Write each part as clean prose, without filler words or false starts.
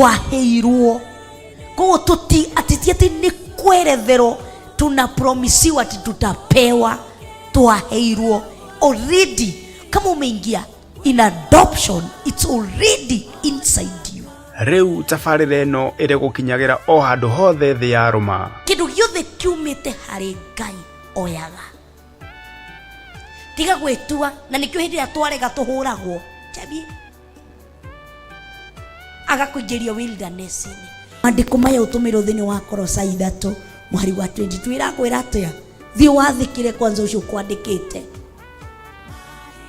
Twaheirwo. Koguo tuti ati ti ati nĩ kweretherwo tunapromisiwa ati tutapewa. Twaheirwo already. Kama umeingia in adoption, it's already inside you. Rĩu tabarĩra ĩno ĩrĩgũkinyagĩra o handũ hothe thĩ ya rũma. Kĩndũ gĩothe kiumĩte harĩ Ngai oyaga, tiga gwĩtua. Na nĩkĩo hĩndĩ ĩrĩa twarega tũhũragwo Jamie agakũingĩria wilderness-inĩ. Maandĩko maya ũtũmĩrwo thĩinĩ wa Kolosai 3 mũhari wa 22 ĩrakwĩra atĩa? Thiĩ wathĩkĩre kwanza ũcio ũkwandĩkĩte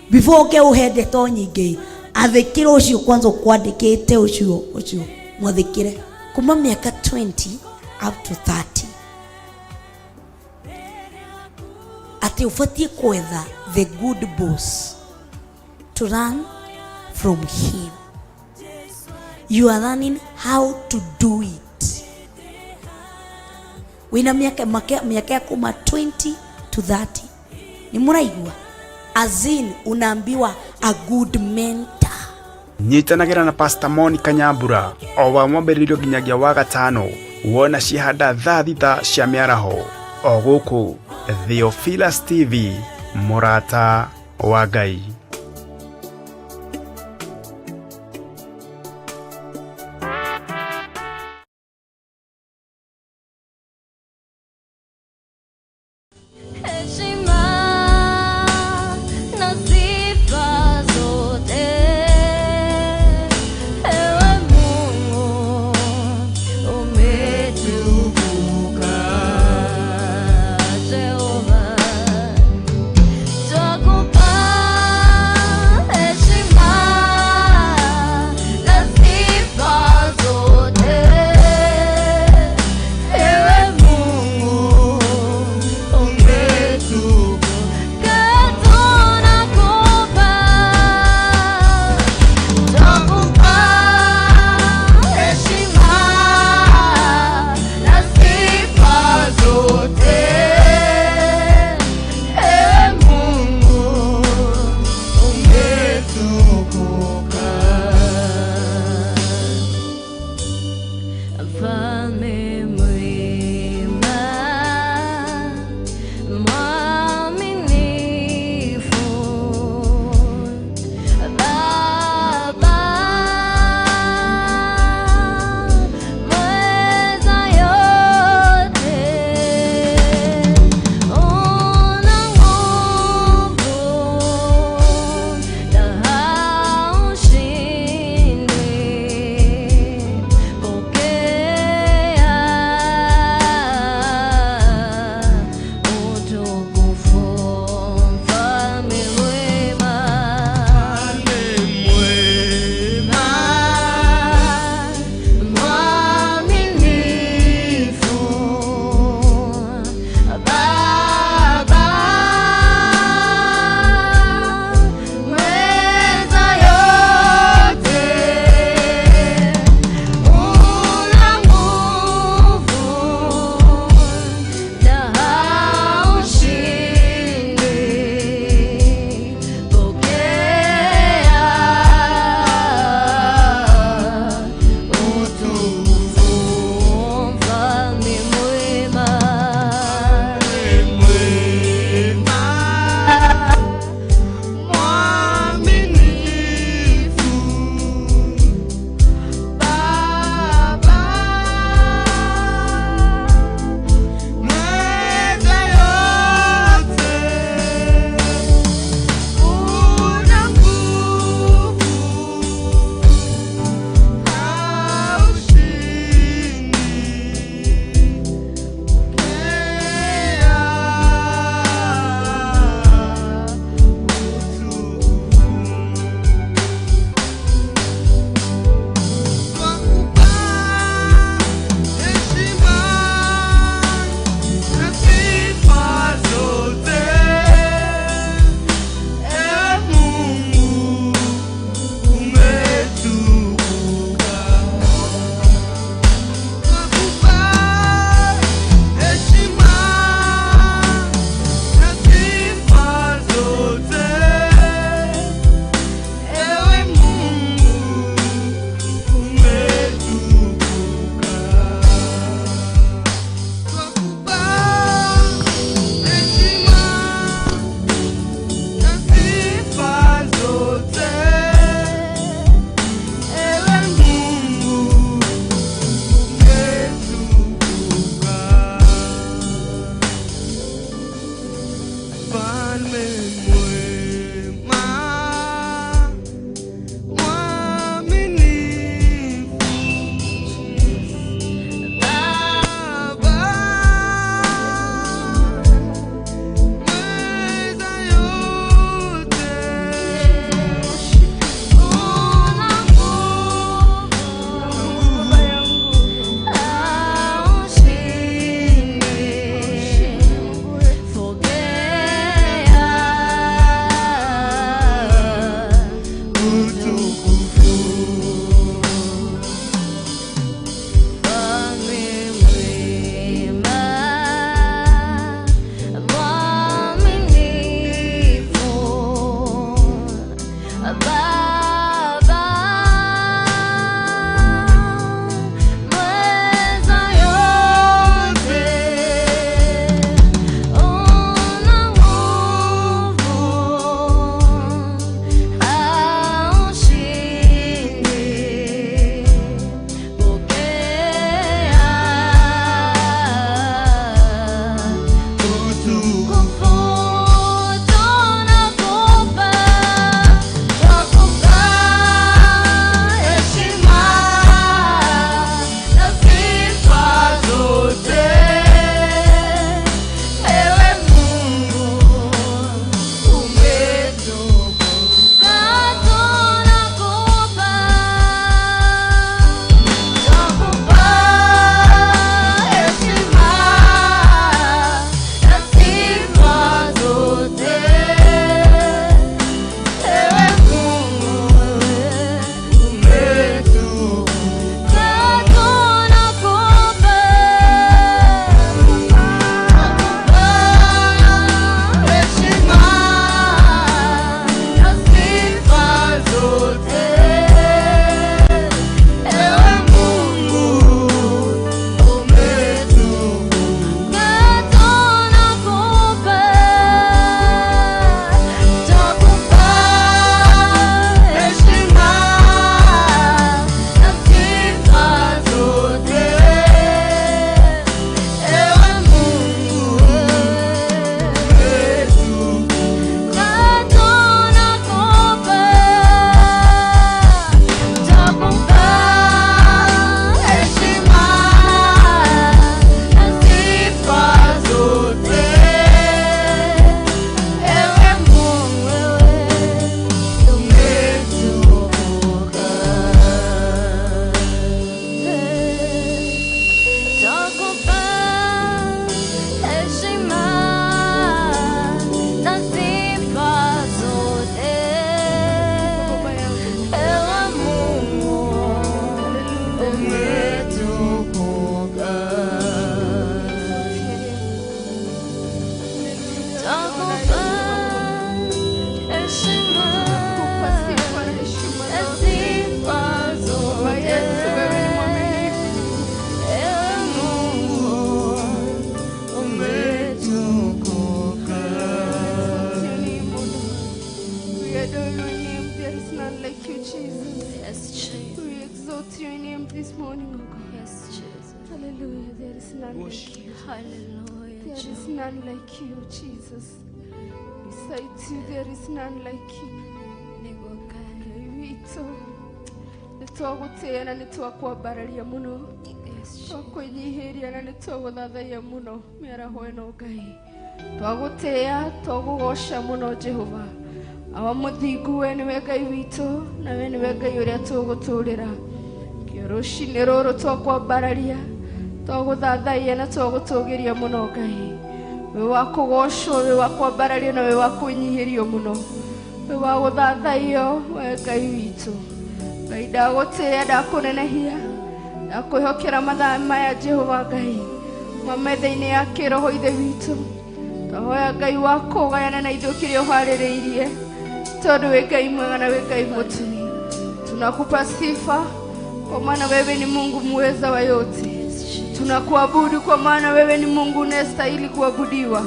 before ũke ũhe ndeto nyingĩ. Athĩkĩra ũcio kwanza ũkwandĩkĩte, ũcio mwathĩkĩre kuma mĩaka 20 up to 30, atĩ ũbatiĩ kwetha the good boss, to learn from him. You are learning how to do it. Wĩna mĩaka mĩaka ya kuma 20 to 30, nĩ mũraigua, as in unaambiwa a good mentor. Nyitanagĩra na Pastor Monica Nyambura o wa mwambĩrĩrio nginyagia wa gatano, wona cihanda thaa 6 cia mĩaraho, o gũkũ Theophilus TV, mũrata wa Ngai. Heshima na sifa zote, ewe Mungu umetukuka, Jehova, twakupa name this morning, O God. Yes, Jesus. Hallelujah. There is none like you. Hallelujah. There is none like you, Jesus. Besides you, there is none like you. Nĩguo Ngai. Ngai witũ, nĩ twagũtĩĩa na nĩ twakwambararia mũno. Yes, Jesus. Twakwĩnyihĩria na nĩ twagũthathaiya mũno mĩaraho ĩno Ngai. Twagũtĩĩa, twagũgoca mũno Jehova. Awa mũthingu, we nĩwe Ngai witũ na we nĩwe Ngai ũrĩa tũgũtũrĩra. Kĩo rũcinĩ rũrũ twakwambararia, twagũthathaiya na twagũtũgĩria mũno Ngai. Wĩ wa kũgocwo, wĩ wa kwambarario na wĩ wa kwĩnyihĩrio mũno. Wĩ wa gũthathaiyo, we Ngai witũ. Ngai ndagũtĩĩa, ndakũnenehia, ndakwĩhokera mathaa maya Jehova Ngai. Mametha-inĩ ya kĩroho Ithe witũ. Twahoya Ngai wa kũgayana na ithuĩ kĩrĩa ũharĩrĩirie, tondũ wĩ Ngai mwega na wĩ Ngai mũtumi. Tunakupa sifa kwa maana wewe ni Mungu muweza wa yote. Tunakuabudu kwa maana wewe ni Mungu unayestahili kuabudiwa.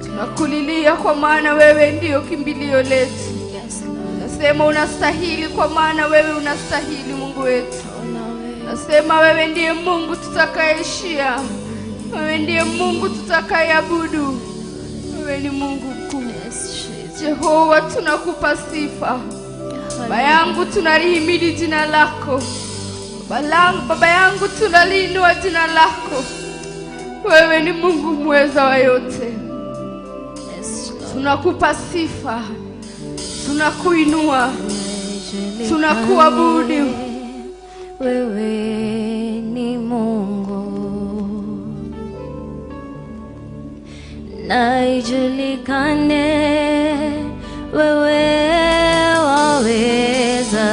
Tunakulilia kwa maana wewe ndiyo kimbilio letu. Yes, Lord. Nasema unastahili kwa maana wewe unastahili Mungu wetu. Unaweza. Nasema wewe ndiye Mungu tutakayeishia. Wewe ndiye Mungu tutakayeabudu. Wewe ni Mungu mkuu. Yes, Jesus. Jehova, tunakupa sifa. Baba yangu, tunalihimidi jina lako. Baba yangu, tunaliinua jina lako. Wewe ni Mungu mweza wa yote. Yes, Lord. Tunakupa sifa. Tunakuinua. Tunakuabudu. Wewe ni Mungu na ijulikane, wewe waweza.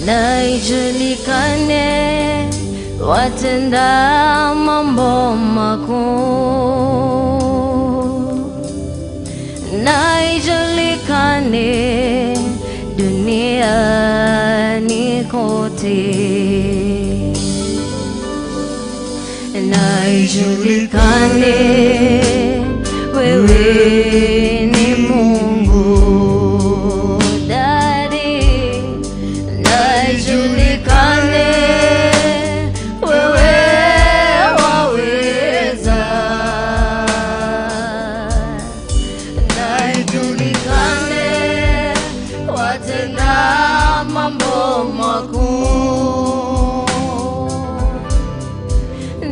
Na ijulikane, watenda mambo makuu. Na ijulikane duniani kote. Na ijulikane, wewe ni Mungu. Daddy, na ijulikane, wewe waweza. Na ijulikane, watenda mambo makuu.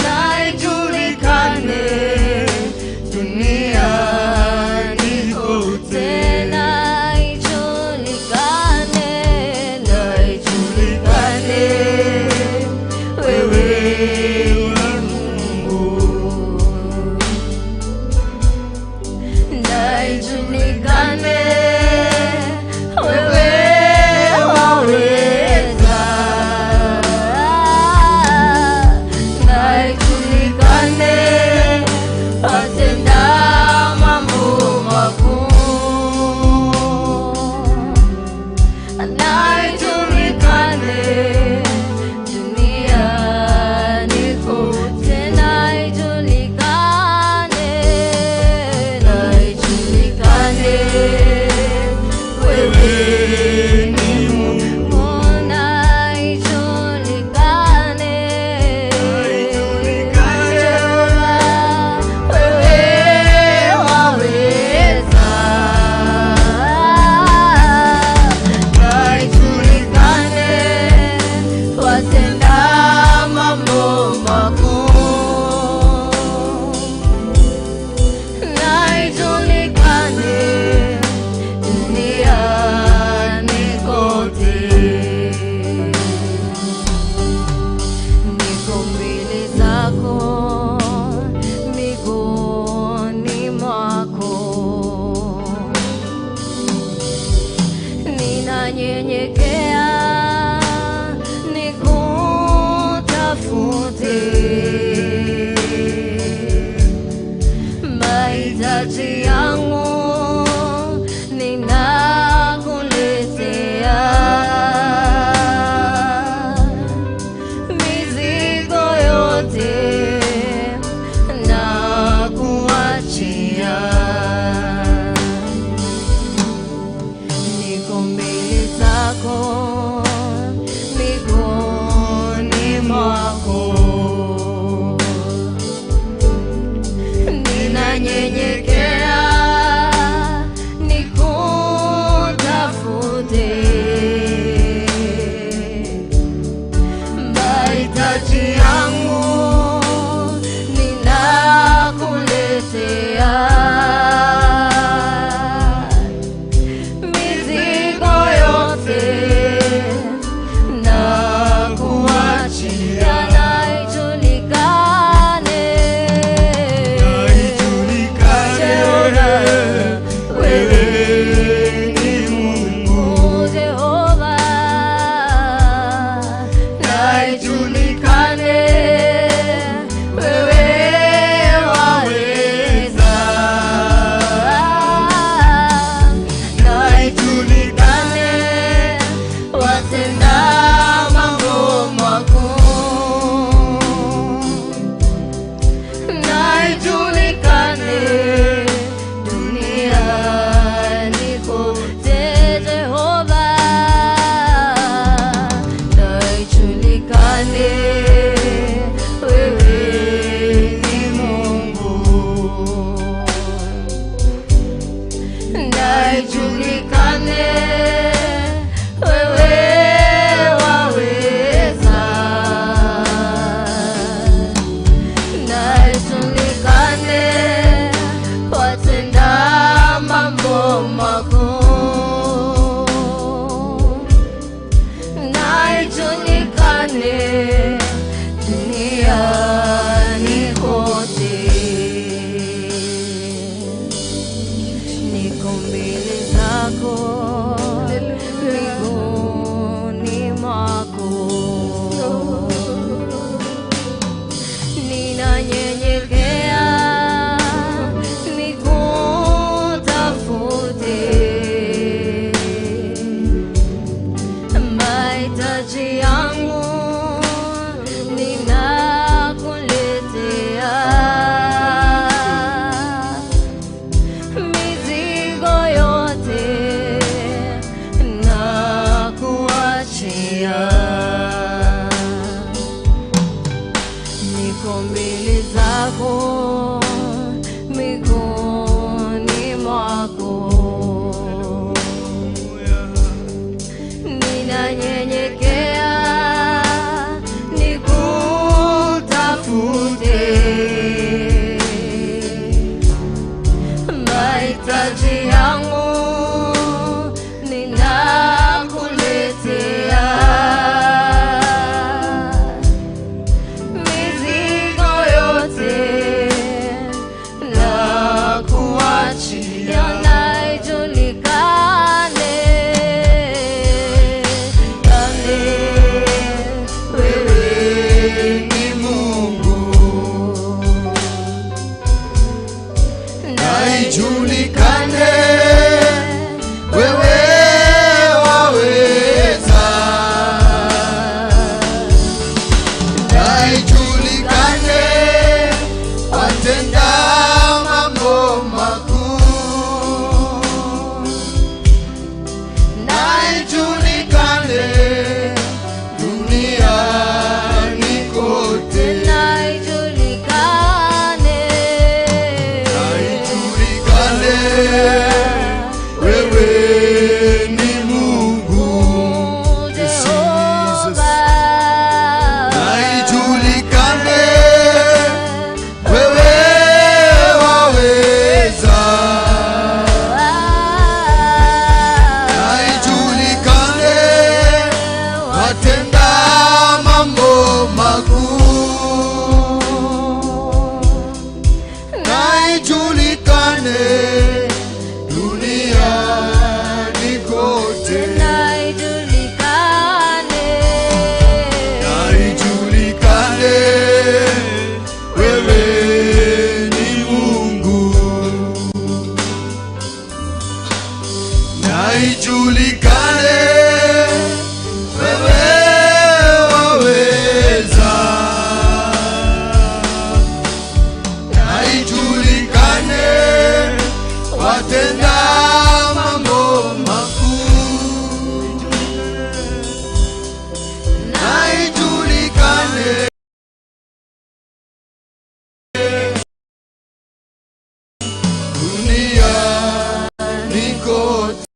Na ijulikane duniani kote. Na ijulikane, na ijulikane, wewe ni Mungu. Na ijulikane, wewe waweza. Na ijulikane, watenda mambo makuu. Na ijulikane duniani kote. Na ijulikane, na ijulikane, wewe ni Mungu. Na ijulikane, wewe waweza. Na ijulikane, watenda mambo makuu. Na ijulikane duniani kote. Niko mbele zako, miguuni mwako, ninanyenyekea nikutafute. Mahitaji yangu ninakuletea, mizigo yote nakuachia. Niko mbele zako. Watenda mambo makuu, na ijulikane duniani kote. Jehova, na ijulikane wewe ni Mungu, na ijulikane wewe waweza, na ijulikane watenda mambo makuu, na ijulikane duniani kote. Niko mbele zako, miguuni mwako, ninanyenyekea nikutafute, mahitaji yangu ninakuletea, mizigo yote nakuachia, niko mbele zako, miguuni mwako, ninanyenyekea nikutafute, mahitaji yangu ninakuletea, mizigo yote nakuachia, na ijulikane kane wewe ni Mungu, na ijulikane wewe waweza, na ijulikane watenda mambo makuu, na ijulikane duniani kote, na ijulikane, na ijulikane wewe ni Mungu, Jehova, na ijulikane wewe waweza, na ijulikane watenda mambo makuu, na ijulikane duniani kote, na ijulikane, na ijulikane wewe ni Mungu, na ijulikane wewe waweza, na ijulikane watenda mambo makuu, na ijulikane duniani kote.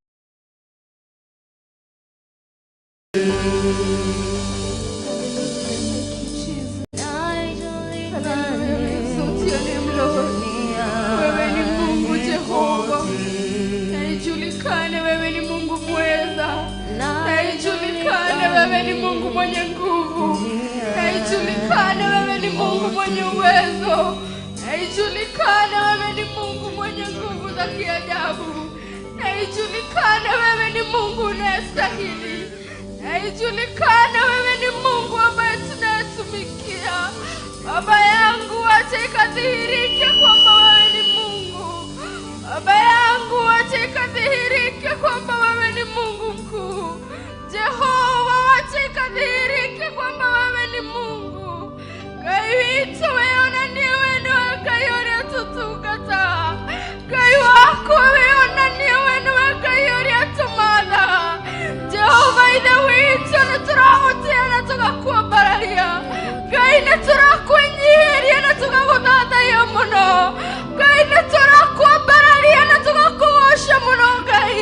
Thank you, Jesus. Na Hallelujah. We exalt your name, Lord. Wewe ni Mungu Jehova. Na ijulikane wewe ni Mungu mweza. Na ijulikane wewe ni Mungu mwenye nguvu. Na ijulikane wewe ni Mungu mwenye uwezo. Na ijulikane wewe ni Mungu mwenye nguvu za kiajabu. Na ijulikane wewe ni Mungu unayestahili. Na ijulikane wewe ni Mungu ambaye tunayetumikia. Baba yangu, acha ikadhihirike kwamba wewe ni Mungu. Baba yangu, acha ikadhihirike kwamba wewe ni Mungu mkuu. Jehova, wacha ikadhihirike kwamba wewe ni Mungu. Ngai witũ, wĩonanie we nĩwe Ngai ũrĩa tũtungataga. Ngai wakwa, wĩonanie we nĩwe Ngai ũrĩa tũmathaga. Jehova Ithe witũ, nĩtũragũtĩĩa na tũgakuambararia. Ngai, nĩtũrakwĩnyihĩria na tũgagũthathaiya mũno. Ngai, nĩtũrakuambararia na tũgakũgoca mũno. Ngai,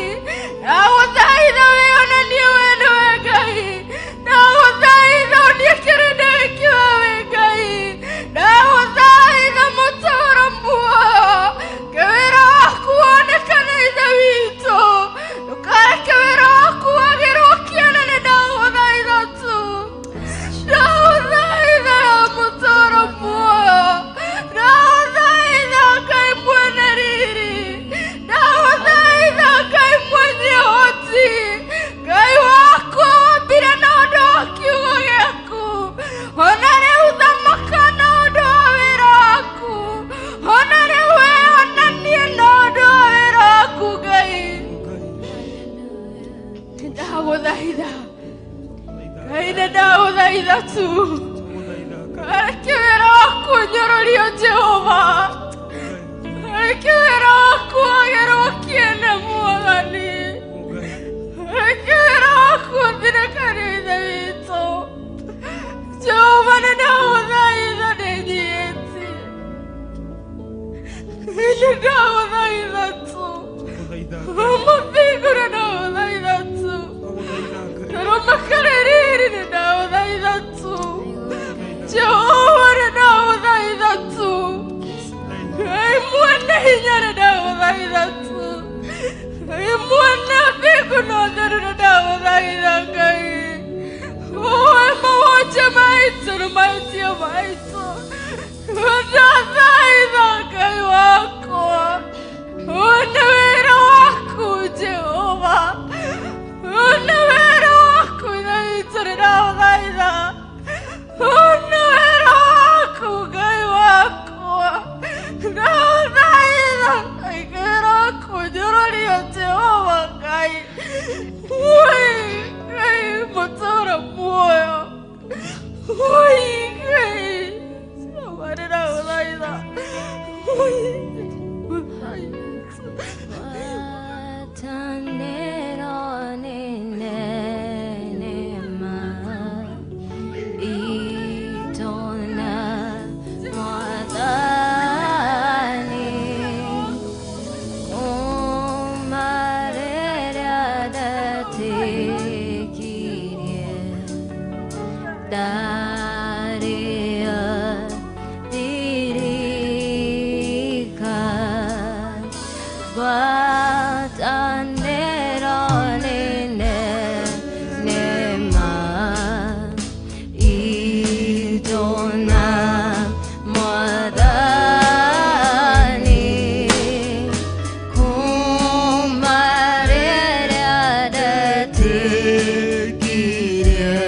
ndagũthaitha wĩonanie we nĩwe Ngai. Ndagũthaitha ũnie kĩrĩndĩ gĩkĩ wewe Ngai. Ndagũthaitha mũtũũro muoyo, ke wĩra waku wonekane. Ithe witũ, ndũkareke wĩra waku wagĩrwo kĩene. Nĩ ndagũthaitha tu, ndagũthaitha ya mũtũũro muoyo. Ndagũthaitha Ngai mwene riri, ndagũthaitha Ngai mwenye hoti. Ngai wakwa, wambire na ũndũ wa kiugo gĩaku, ona rĩu thamaka na ũndũ wa wĩra waku, ona rĩu wĩonanie na ũndũ wa wĩra waku. Ngai, nĩndagũthaitha. Ngai, nĩndagũthaitha tu, reke wĩra waku ũnyũrũrio. Jehova, reke wĩra waku wagĩrwo kĩene. Mwathani, reke wĩra waku ũthirĩkane. Ithe witũ Jehova, nĩndagũthaitha, ndĩnyihĩtie, nĩndagũthaitha tu. Mũthingu, nĩndagũthaitha tu. Rũmakarĩrĩri, nĩndagũthaitha tu. Jehova, nĩndagũthaitha tu. Ngai mwene hinya, nĩndagũthaitha tu. Ngai mwene thingu na ũtheru, nĩndagũthaitha. Ngai ũwe mawonje maitũ na mahĩtia maitũ, ndathaitha Ngai wakwa, ũyũ nĩ wĩra waku. Jehova, ũyũ nĩ wĩra waku. Ithe witũ, nĩndagũthaitha, ũyũ nĩ wĩra waku. Ngai wakwa, ndagũthaitha wĩra waku ũnyũrũrio. Jehova Ngai, woi Ngai mũtũũra muoyo, woi Ngai Jehova, nĩndagũthaitha, woi ndagũthaitha. Ngwatanĩro nĩ nene ma itũ na Mwathani, kuma rĩrĩa ndetĩkirie ndarĩa ndirika. Ngwatanĩro nĩ nene ma itũ na Mwathani, kuma rĩrĩa ndetĩkirie.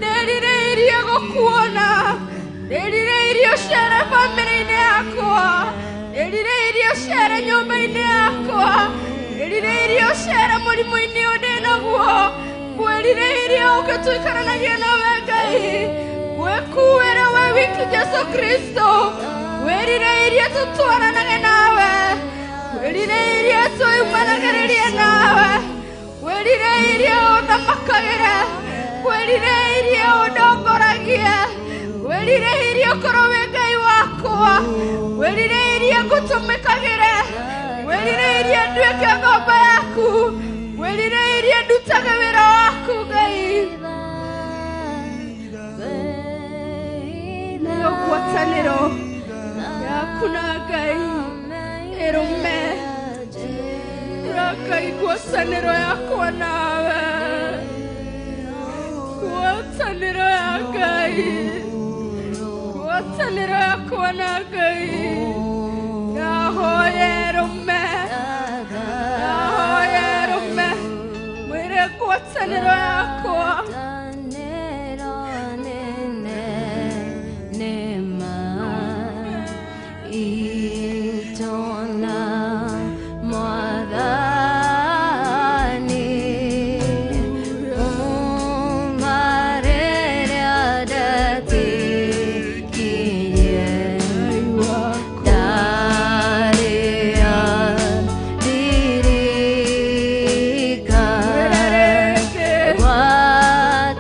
Ndĩrirĩirie gũkuona, ndĩrirĩirie ũcere bamĩrĩ-inĩ yakwa, ndĩrirĩirie ũcere nyũmba-inĩ yakwa, ndĩrirĩirie ũcere mũrimũ-inĩ ũyũ ndĩnaguo, ngwĩrirĩirie ũke tũikaranagie nawe Ngai, ngwĩkuĩre we wiki Jesu Kristo, ngwĩrirĩirie tũtwaranage nawe, ngwĩrirĩirie twĩumanagĩrĩrie nawe, ngwĩrirĩirie ũthamakagĩre, ngwĩrirĩirie ũndongoragie, ngwĩrirĩirie ũkorwo wĩ Ngai wakwa, ngwĩrirĩirie ngũtũmĩkagĩre, ngwĩrirĩirie nduĩke ngombo yaku, ngwĩrirĩirie ndutage wĩra waku Ngai. Nayo ngwatanĩro yaku na Ngai ĩrũme, ĩra Ngai ngwatanĩro yakwa nawe, ngwatanĩro ya Ngai, ngwatanĩro yakwa na Ngai, ndahoya ĩrũme, ndahoya ĩrũme, mwĩre ngwatanĩro yakwa. Mwĩre rĩngĩ.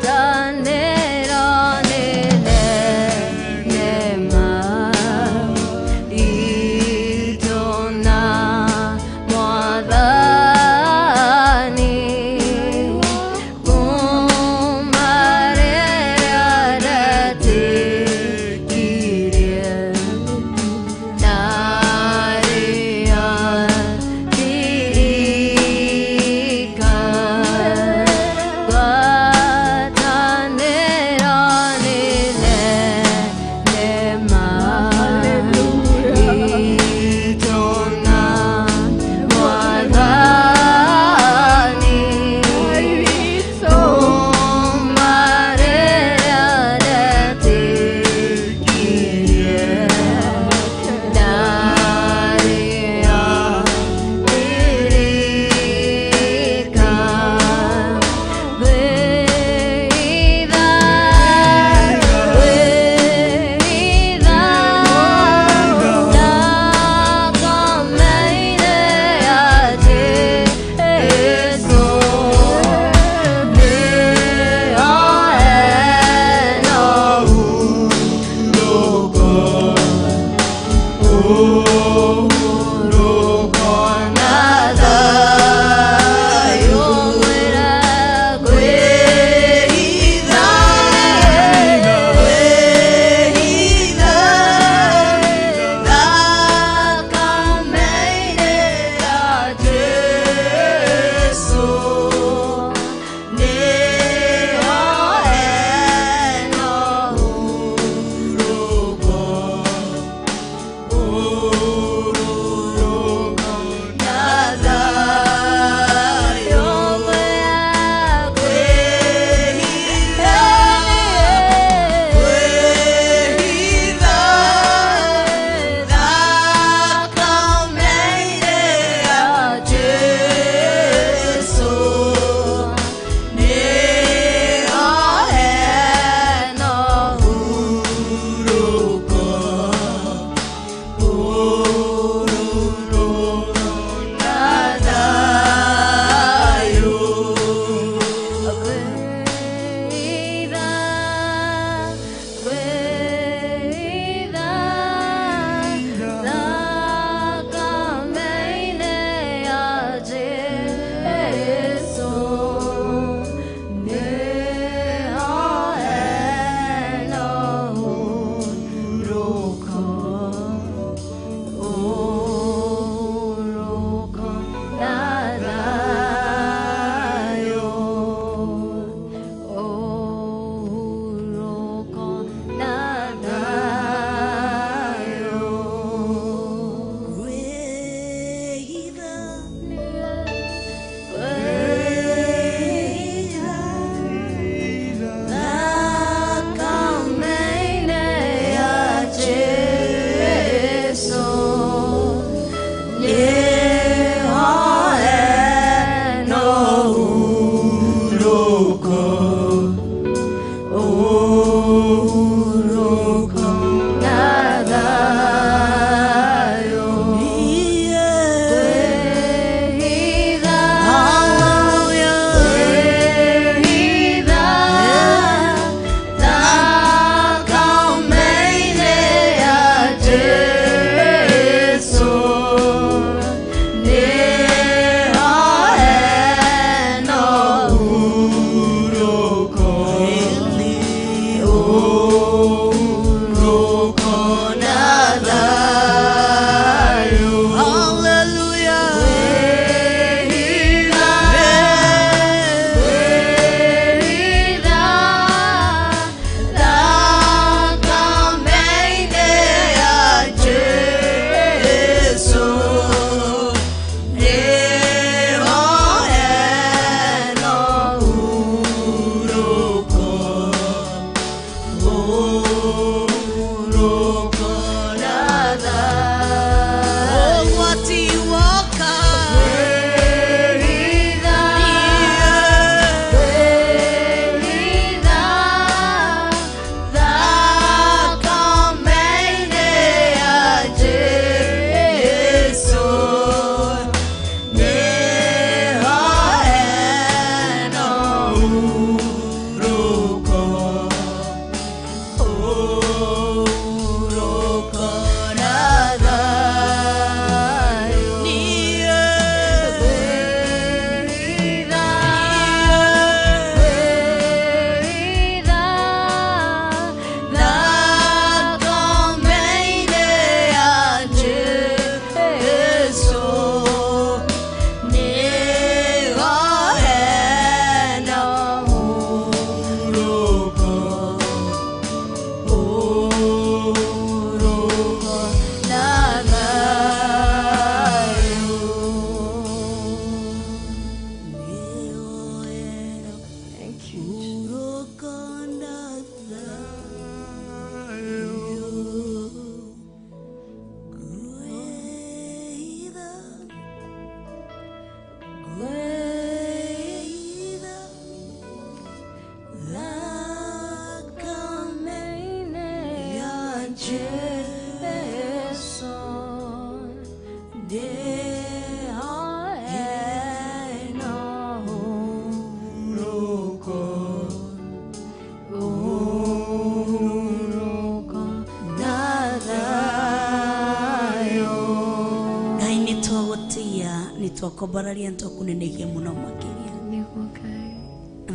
Twakombararia ntwakunenehia muno makiria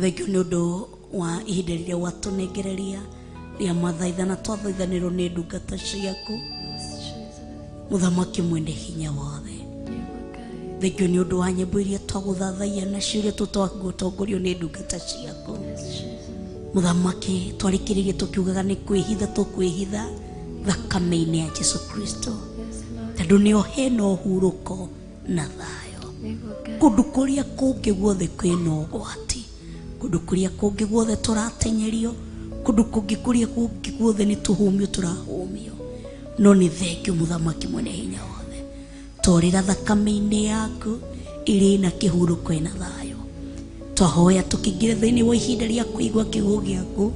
thengio ni undu wa ihinda riria watunengereria ria mathaithana twathaithanirwo ni ndungata ciaku muthamaki mwene hinya wothe. Thengio ni undu wa nyimbo iria twaguthathaia nacio iria tutwagotongorio ni ndungata ciaku muthamaki. Twarikiririe tukiugaga ni kwihitha tukwihitha thakame-ini ya Jesu Kristo tondu nio hena ũhurũko na thayo. Kundu kuria kungi guothe kwina ũgwati, kundu kuria kungi guothe tũratenyerio, kundu kungi kuria kungi guothe ni tuhumio turahumio, no ni thengio muthamaki mwene hinya wothe. Torera thakame-inĩ yaku iri na kĩhurũko ina thayo. Twahoya tukingire thiini wa ihinda ria kuigua kiugo gĩaku,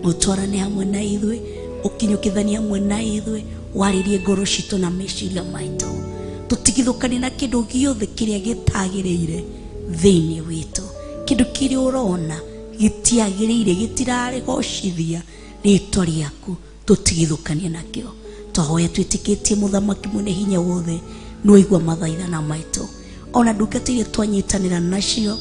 ũtwarane hamwe na ithuĩ, ũkinyũkithanie hamwe na ithuĩ, warĩrie ngoro citũ na meciria maitũ, tutigithũkane na kindu giothe kiria gitagiriire thiini witu. Kindu kiria urona gitiagiriire gitirarigocithia ritwa riaku, tutigithũkanie nakio. Twahoya twitikitie muthamaki mwene hinya wothe nĩwaigua mathaithana maitũ, ona ndungata iria twanyitanĩra nacio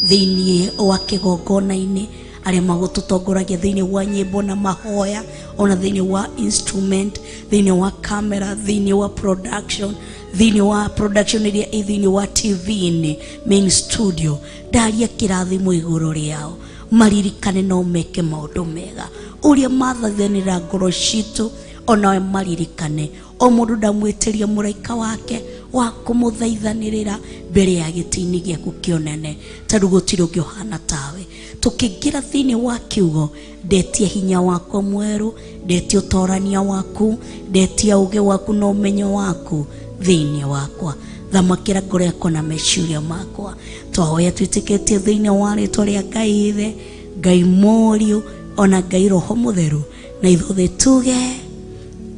thiini wa kĩgongona-inĩ, arĩa magũtũtongoragia thiini wa nyĩmbo na mahoya, ona thiini wa instrument, thiini wa camera, thiini wa production, thiini wa production iria ĩ thiini wa TV-inĩ main studio. Ndaria kĩrathimo igũrũ rĩao, maririkane no meke maũndũ mega ũrĩa mathathanĩra ngoro citũ, onawe maririkane. O mũndũ ndamwĩtĩria mũraika wake wa kũmũthaithanĩrĩra mbere ya gĩtĩ-inĩ gĩaku kĩonene, tondũ gũtirĩ ũngĩ ũhana tawe. Tũkĩingĩra thĩinĩ wa kiugo, ndetia hinya wakwa mwerũ, ndetia ũtorania waku, ndetia ũgĩ waku na ũmenyo waku thĩinĩ wakwa. Thamakĩra ngoro yakwa na meciria makwa. Twahoya twĩtĩkĩtie thĩinĩ wa rĩtwa rĩa Ngai Ithe, Ngai Mũriũ, ona Ngai Roho Mũtheru, na ithuothe tuge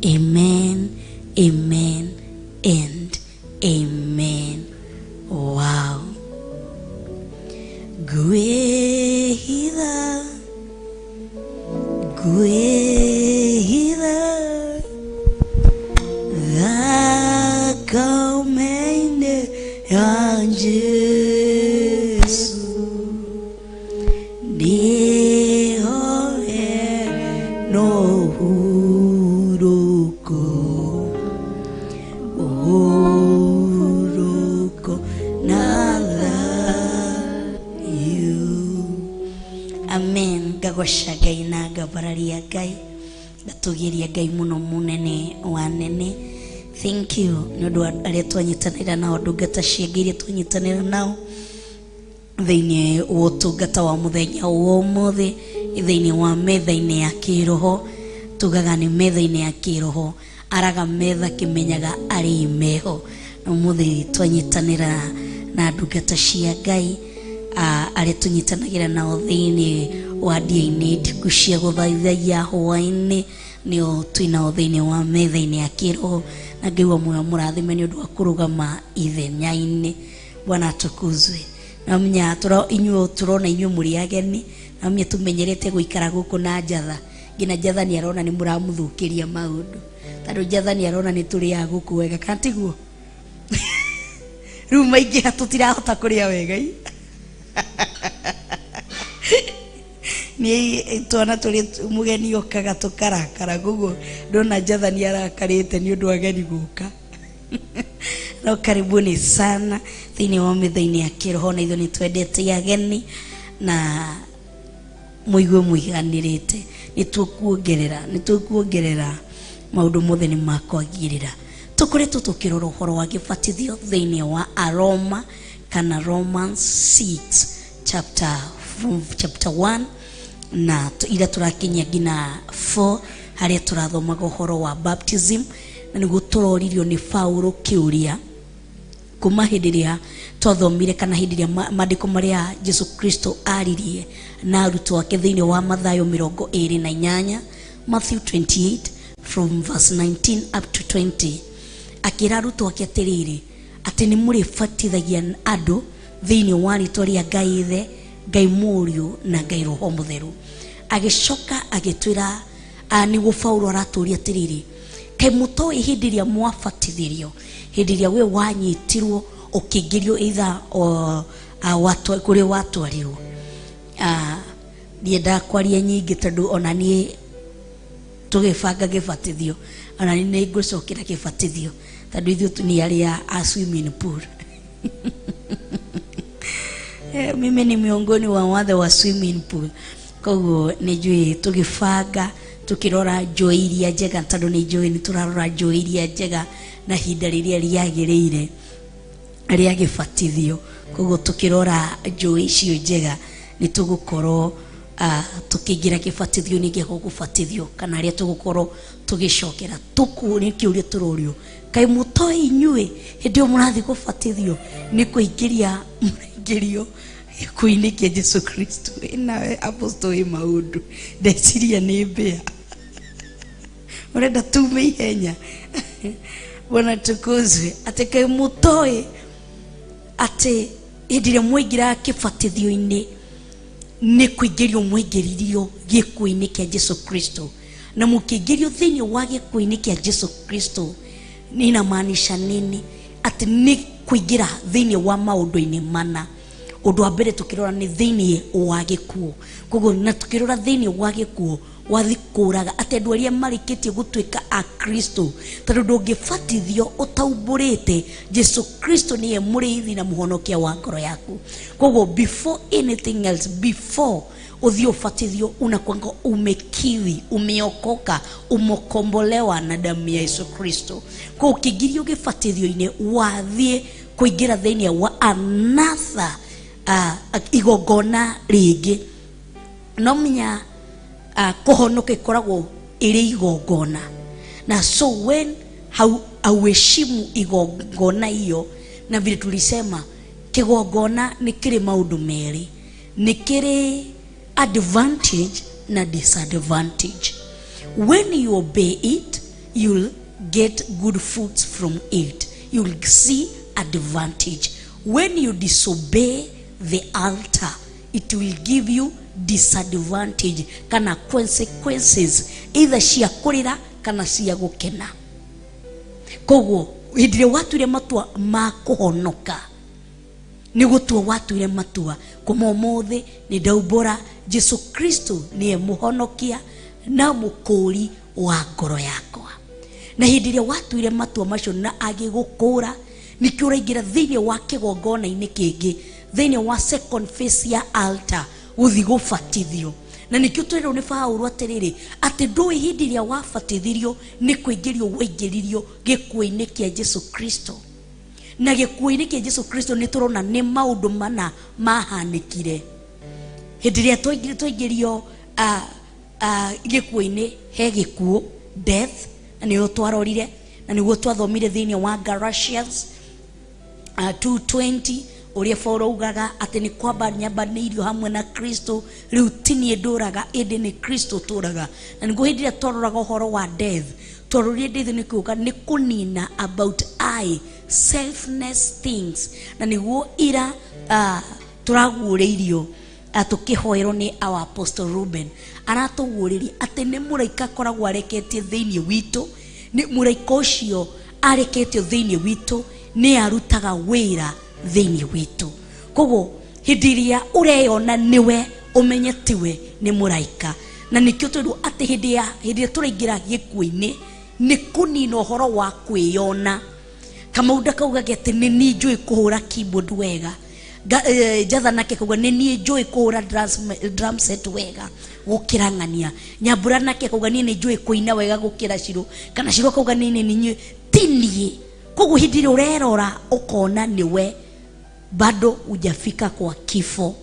amen, amen and amen. Wow. Gwĩhitha, gwĩhitha thakame-inĩ ya Jesu, nĩho hena ũhurũko, ũhurũko na thayũ. Amen. Ngagoca Ngai na ngambararia Ngai, ngatũgĩria Ngai mũno mũnene wa nene. Thank you nĩ ũndũ wa arĩa twanyitanĩra nao, ndungata cia Ngai iria twanyitanĩra nao thĩinĩ wa ũtungata wa mũthenya wa ũmũthĩ, thĩinĩ wa metha-inĩ ya kĩroho. Tugaga nĩ metha-inĩ ya kĩroho, araga metha kĩmenyaga arĩi meho. Na ũmũthĩ twanyitanĩra na ndungata cia Ngai, arĩa tũnyitanagĩra nao thĩinĩ wa ndia-inĩ ndiku cia gũthaithagia hwaĩ-inĩ, nĩo twĩ nao thĩinĩ wa metha-inĩ ya kĩroho. Na Ngai wa muoyo mũrathime nĩ ũndũ wa kũrũgama ithenya-inĩ. Bwana atukuzwe. Na menya inyuĩ tũrona inyuĩ mũrĩ ageni, na menya tũmenyerete gũikara gũkũ na njatha. Nginya njatha nĩ arona nĩ mũramũthũkĩria maũndũ, tondũ njatha nĩ arona nĩ tũrĩaga gũkũ wega, kana tiguo? Rĩu maingĩha tũtirahota kũrĩa wega i. Nĩ twana tũrĩ mũgeni okaga tũkarakara, koguo ndona njatha nĩ arakarĩte nĩ ũndũ wa ageni gũka. No karibuni sana thĩinĩ wa metha-inĩ ya kĩroho, na ithuĩ nĩ twendete ageni na mũigue mũiganĩrĩte. Nĩ tũkuongerera maũndũ mothe nĩ makwagĩrĩra. Tũkoretwo tũkĩrora ũhoro wa gĩbatithio thĩinĩ wa Aroma kana Romans 6 chapter from chapter 1 na ira tũrakinyia nginya 4 harĩa tũrathomaga ũhoro wa baptism, na nĩguo tũroririo nĩ Paulo kĩũria kuma hĩndĩ ĩrĩa twathomire kana hĩndĩ ĩrĩa maandĩko marĩa Jesu Kristo aririe na arutwo ake thĩinĩ wa Mathayo 28, Matthew 28 from verse 19 up to 20, akĩra arutwo ake atĩrĩrĩ, atĩ nĩ mũrĩbatithagia andũ thĩinĩ wa rĩtwa rĩa Ngai Ithe, Ngai Mũriũ na Ngai Roho Mũtheru. Agĩcoka agĩtwĩra, nĩguo Paulo aratũria atĩrĩrĩ, kaĩ mũtoĩ hĩndĩ ĩrĩa mwabatithirio, hĩndĩ ĩrĩa we wanyitirwo ũkĩingĩrio either kũrĩa watwarirwo. Ndiendaga kwaria nyingĩ tondũ ona niĩ tũgĩbanga gĩbatithio, ona niĩ nĩ ngũcokera gĩbatithio tondũ ithuĩ nĩ arĩa a swimming pool. Mimi ni miongoni wa wathe wa swimming pool, koguo nĩ njũĩ tũgĩbanga tũkĩrora njũĩ iria njega, tondũ nĩ njũĩ nĩ tũrarora njũĩ iria njega na ihinda rĩrĩa rĩagĩrĩire rĩa gĩbatithio. Koguo tũkĩrora njũĩ icio njega nĩ tũgũkorwo tũkĩingĩra gĩbatithio-inĩ gĩa gũbatithio, kana harĩa tũgũkorwo tũgĩcokera. Nĩ kĩũria tũrorio, kaĩ mũtoĩ inyuĩ hĩndĩ ĩyo mũrathiĩ gũbatithio nĩ kũingĩria mũraingĩrio gĩkuũ-inĩ kĩa Jesu Kristo? Nawe apostle wĩ maũndũ, ndeciria nĩ mbĩa ũrenda tume ihenya. Bwana tukuzwe. Atĩ kaĩ mũtoĩ atĩ hĩndĩ ĩrĩa mwaingĩra kĩbatithio-inĩ nĩ kũingĩrio mwaingĩririo gĩkuũ-inĩ kĩa Jesu Kristo, na mũkĩingĩrio thĩinĩ wa gĩkuũ-inĩ kĩa Jesu Kristo nĩ inamaanisha nini? Atĩ nĩ kũingĩra thĩinĩ wa maũndũ-inĩ mana. Ũndũ wa mbere tũkĩrora nĩ thĩinĩ wa gĩkuũ. Koguo na tũkĩrora thĩinĩ wa gĩkuũ wathi kũraga atĩ andũ arĩa marĩkĩtie gũtuĩka a Kristo, tondũ ndũngĩbatithio ũtaumbũrĩte Jesu Kristo nĩye mũrĩithi na mũhonokia wa ngoro yaku. Koguo before anything else, before ũthiĩ ũbatithio, unakuanga umekiri, umeokoka, umekombolewa na damu ya Yesu Kristo. Koguo ũkĩingĩrio gĩbatithio-inĩ wathiĩ kũingĩra thĩinĩ wa another igongona rĩngĩ. No menya kũhonoka ĩkoragwo ĩrĩ igongona, na so when hauheshimu igongona hiyo, na vile tulisema kigongona nĩ kĩrĩ maũndũ merĩ, nĩ kĩrĩ advantage na disadvantage. When you obey it, you'll get good fruits from it, you'll see advantage. When you disobey the altar, it will give you disadvantage kana consequences, either cia kũrĩra kana cia gũkena. Koguo hĩndĩ ĩrĩa watuire matua ma kũhonoka, nĩ gũtua watuire matua kuma ũmũthĩ nĩ ndaumbũra Jesu Kristo nĩye mũhonokia na mũkũũri wa ngoro yakwa. Na hĩndĩ ĩrĩa watuire matua macio na agĩgũkũũra, nĩkĩo ũraingĩra thĩinĩ wa kĩgongona-inĩ kĩngĩ, thĩinĩ wa second phase ya altar, gũthiĩ gũbatithio. Na nĩkĩo twĩrwo nĩ Paũlũ atĩrĩrĩ, atĩ ndũĩ hĩndĩ ĩrĩa wabatithirio nĩ kũingĩrio waingĩririo gĩkuũ-inĩ kĩa Jesu Kristo. Na gĩkuũ-inĩ kĩa Jesu Kristo nĩ tũrona nĩ maũndũ mana mahanĩkire hĩndĩ ĩrĩa twaingĩrio Gĩkuũ-inĩ he gĩkuũ, death, na nĩyo twarorire na nĩguo twathomire thĩinĩ wa Galatians 2:20, ũrĩa Paulo augaga atĩ nĩ kwamba nyambanĩirio hamwe na Kristo, rĩu ti niĩ ndũraga ĩndĩ nĩ Kristo ũtũraga. Na nĩguo hĩndĩ ĩrĩa twaroraga ũhoro wa death, twarorire death nĩ kuga nĩ kũnina about I selfness things, na nĩguo ira tũraguũrĩirio tũkĩhoerwo nĩ our Apostle Ruben, aratũguũrĩria atĩ nĩ mũraika akoragwo areketie thĩinĩ witũ, nĩ mũraika ũcio areketio thĩinĩ witũ nĩ arutaga wĩra thĩinĩ witũ. Koguo hĩndĩ ĩrĩa ũreyona nĩwe, ũmenye tiwe, nĩ mũraika. Na nĩkĩo tondũ atĩ hĩndĩ ĩrĩa tũraingĩra gĩkuũ-inĩ nĩ kũnina ũhoro wa kwĩyona. Kamaunda kaugaga atĩ nĩ niĩ njũĩ kũhũra keyboard wega, Njatha nake kauga nĩ niĩ njũĩ kũhũra drum set wega gũkĩra ng'ania, Nyambura nake kauga niĩ nĩ njũĩ kũina wega gũkĩra Shiro, kana Shiro kauga niĩ nĩ niĩ, ti niĩ. Koguo hĩndĩ ĩrĩa ũrerora ũkona nĩwe, bado hujafika kwa kifo.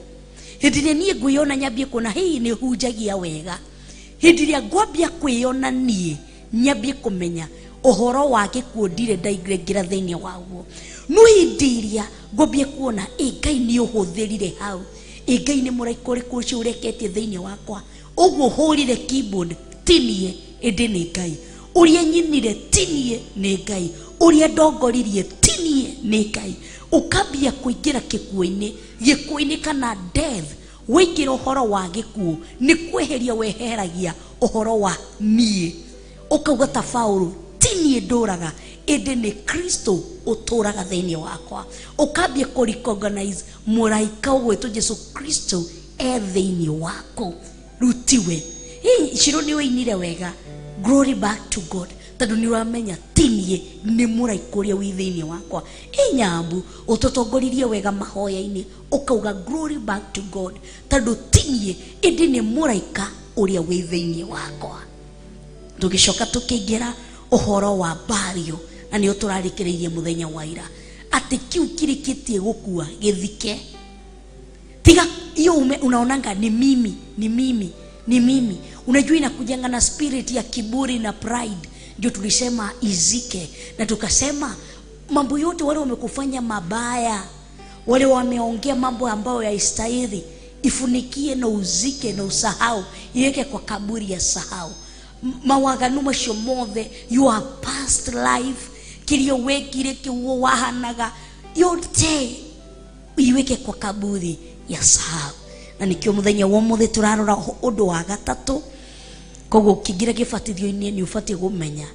Hĩndĩ ĩrĩa niĩ ngwĩyona nyambie kuona hii nĩ hunjagia wega, hĩndĩ ĩrĩa ngwambia kwĩyona niĩ nyambie kũmenya ũhoro wa gĩkuũ ndirĩ ndaingĩra thĩinĩ waguo. No hĩndĩ ĩrĩa ngwambia kuona ĩ Ngai nĩ ũhũthĩrire hau, ĩ Ngai nĩ mũraika ũrĩkũ ũcio ũreketie thĩinĩ wakwa, ũguo hũrire keyboard ti niĩ ĩndĩ nĩ Ngai, ũrĩa nyinire ti niĩ nĩ Ngai, ũrĩa ndongoririe ti niĩ nĩ Ngai. Ũkambia kũingĩra gĩkuũ-inĩ, gĩkuũ-inĩ kana death, waingĩra ũhoro wa gĩkuũ nĩ kweheria weheragia ũhoro wa niĩ, ũkauga ta Paulo ti niĩ ndũraga ĩndĩ nĩ Kristo ũtũraga thĩinĩ wakwa. Ũkambia kũ recognize mũraika ũgwĩtwo Jesu Kristo e thĩinĩ waku, rĩu tiwe. Hii Shiro nĩ ũinire wega, glory back to God, tondũ nĩ ũramenya ti niĩ, nĩ mũraika ũrĩa wĩ thĩinĩ wakwa. Ĩ Nyambu ũtũtongoririe wega mahoya-inĩ, ũkauga glory back to God, tondũ ti niĩ ĩndĩ nĩ mũraika ũrĩa wĩ thĩinĩ wakwa. Tũgĩcoka tũkĩingĩra ũhoro wa burial, na nĩyo tũrarĩkĩrĩirie mũthenya wa ira, atĩ kĩu kĩrĩkĩtie gũkua gĩthike. Tiga hiyo unaonanga ni mimi, ni mimi, ni mimi. Unajua inakujanga na spirit ya kiburi na pride. Ndio tulisema izike, na tukasema mambo yote wale wamekufanya mabaya, wale wameongea mambo ambayo haistahili, ifunikie na uzike na usahau, iweke kwa kaburi ya sahau. Mawaganu macio mothe, your past life, kiria wekire kiuo wahanaga, yote iweke kwa kaburi ya sahau. Na nikio muthenya wa umuthi turarora undu wa gatatu. Koguo ũkĩingĩra gĩbatithio-inĩ nĩ ũbatiĩ kũmenya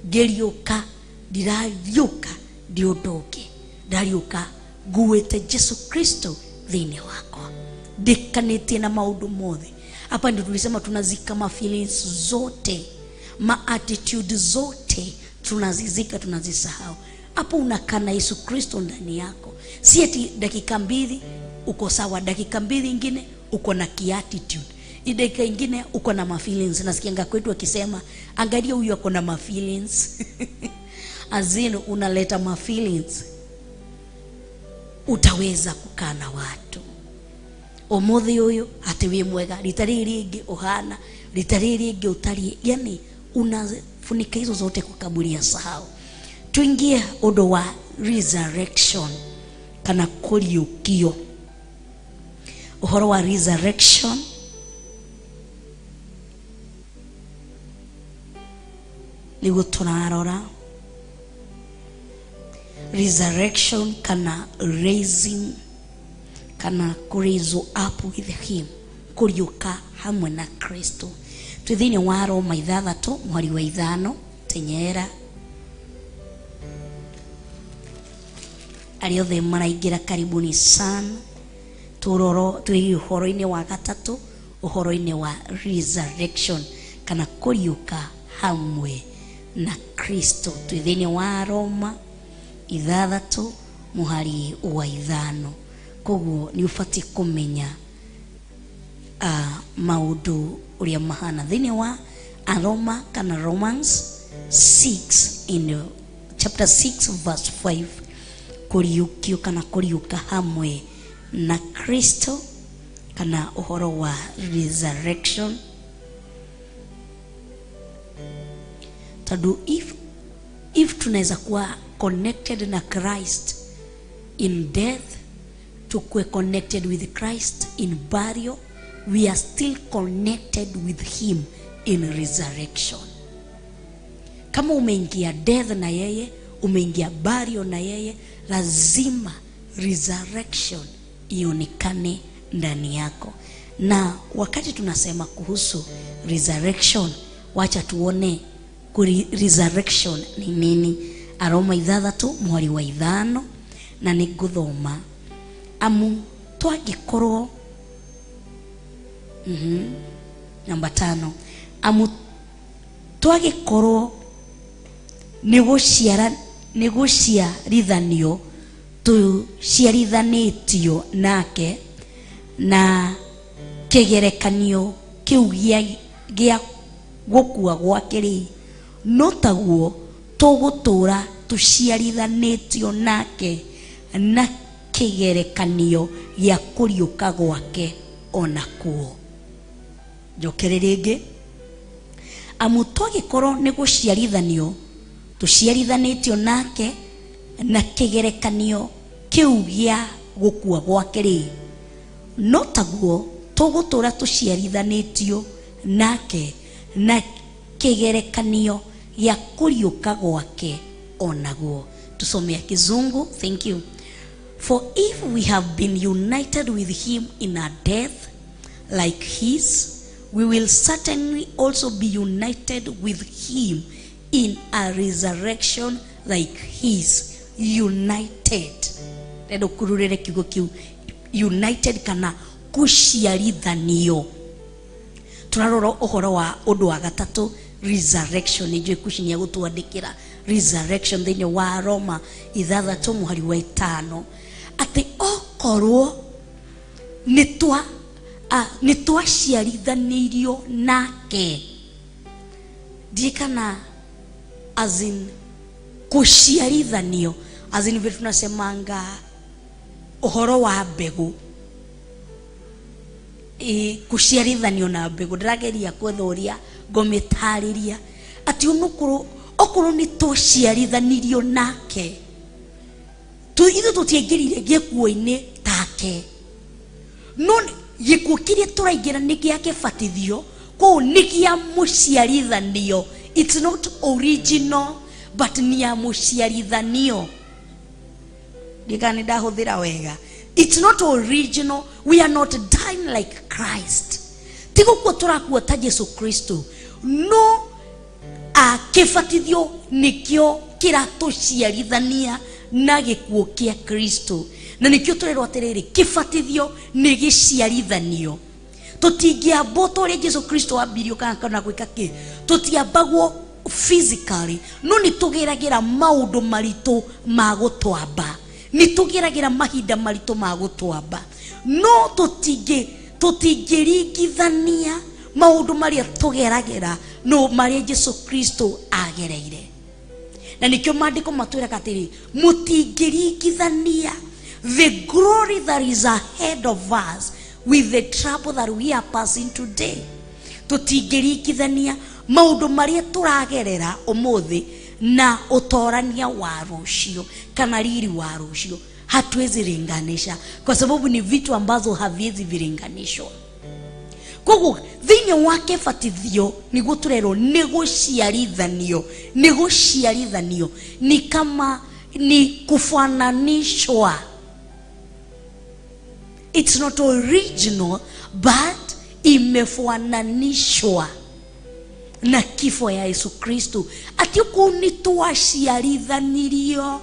ngĩriũka ndirariũka ndi ũndũ ũngĩ, ndariũka nguĩte Jesu Kristo thĩinĩ wakwa, ndĩkanĩtie na maũndũ mothe. Hapa ndio tulisema tunazika ma feelings zote, ma attitude zote, tunazizika, tunazisahau. Hapo unakaa na Yesu Kristo ndani yako. Si eti dakika mbili uko sawa, dakika mbili ingine uko na ki-attitude, dakika ingine uko na ma feelings. Nasikianga kwetu akisema angalia huyu ako na ma feelings. Azin unaleta ma feelings, utaweza kukaa na watu. Umuthi uyu ati wi mwega, rita riri ringi uhana, rita riri ringi utari, yani unafunika hizo zote kwa kaburi ya sahau. Tuingie undu wa resurrection kana kuriukio. Uhoro wa resurrection niguo turarora. Resurrection kana raising kana kuraise up with him, kuriuka hamwe na Kristo. Twi thiini wa Roma 6 mweri wa 5 tenyera arĩa othe maraingĩra karibuni sana. Turoro twi ũhoro-inĩ wa gatatũ, ũhoro-inĩ wa resurrection kana kuriuka hamwe na Kristo. Twi thiini wa Roma 6 mũhari wa 5. Koguo nĩ ũbatiĩ kũmenya maũndũ ũrĩa mahana thĩinĩ wa Aroma kana Romans 6 in chapter 6 verse 5, kũriũkio kana kũriũka hamwe na Kristo kana ũhoro wa resurrection. Tondu if tunaweza kuwa connected na Christ in death, tukue connected with Christ in burial, we are still connected with him in resurrection. Kama umeingia death na yeye, umeingia burial na yeye, lazima resurrection ionekane ndani yako. Na wakati tunasema kuhusu resurrection, wacha tuone kuri resurrection ni nini. Aroma 6 mweri wa 5, na nĩ ngũthoma amu twangĩkorwo namba 5, amu twagĩkorwo nĩ gũciarithanio tũciarithanĩtio nake na kĩgerekanio kĩu gĩa gũkua gwake rĩ, no taguo tũgũtũra tũciarithanĩtio nake na kĩgerekanio gĩa kũriũka gwake onakuo. Njokere rĩngĩ, amu twagĩkorwo nĩ gũciarithanio tũciarithanĩtio nake na kĩgerekanio kĩu gĩa gũkua gwake rĩ, no taguo tũgũtũra tũciarithanĩtio nake na kĩgerekanio gĩa kũriũka gwake onaguo. Tusomea Kizungu, thank you. For if we have been united with him in a death like his, we will certainly also be united with him in a resurrection like his. United. Ndenda kururire kiugo kiu united kana kuciarithanio. Turarora uhoro wa undu wa gatatu, resurrection. Nijui kucinia gutwandikira resurrection thiini wa Roma 6 muhari wa 5, ati okorwo nĩ twaciarithanĩirio nake, ndiĩ kana as in kuciarithanio, as in vile tunasemanga uhoro wa mbegu, kuciarithanio na mbegu. Ndĩrageria kwetha ũrĩa ngũmĩtarĩria atĩ okorwo nĩ twaciarithanirio nake, ithuĩ tũtiaingĩrire gĩkuũ-inĩ take, no gĩkuũ kĩrĩa tũraingĩra nĩ gĩa kĩbatithio, kũu nĩ gĩa mũciarithanio. It's not original but nĩ ya mũciarithanio. Ndikana nĩ ndahũthĩra wega. It's not original. We are not dying like Christ. Ti gũkua tũrakua ta Jesu Kristo, no kĩbatithio nĩkĩo kĩratũciarithania na gĩkuũ kĩa Kristo. Na nĩkĩo tũrerwo atĩrĩrĩ, kĩbatithio nĩ gĩciarithanio. Tũtingĩambwo ta ũrĩa Jesu Kristo ambirio kana gwĩka kĩ, tũtiambagwo physically, no nĩ tũgeragĩra maũndũ maritũ ma gũtwamba, nĩ tũgeragĩra mahinda maritũ ma gũtwamba, no tũtingĩringithania maũndũ marĩa tũgeragĩra no marĩa Jesu Kristo agereire. Na nĩkĩo maandĩko matwĩraga atĩrĩ, mũtingĩringithania the glory that is ahead of us with the trouble that we are passing today. Tũtingĩringithania maũndũ marĩa tũragerera ũmũthĩ na ũtorania wa rũciũ kana riri wa rũciũ. Hatuwezi linganisha kwa sababu ni vitu ambazo haviwezi vilinganishwa. Koguo thĩinĩ wa kĩbatithio nĩguo tũrerwo nĩ gũciarithanio, nĩ gũciarithanio ni kama ni kufananishwa. It's not original but imefananishwa na kifo ya Yesu Kristo. Ati kũu nĩ twaciarithanirio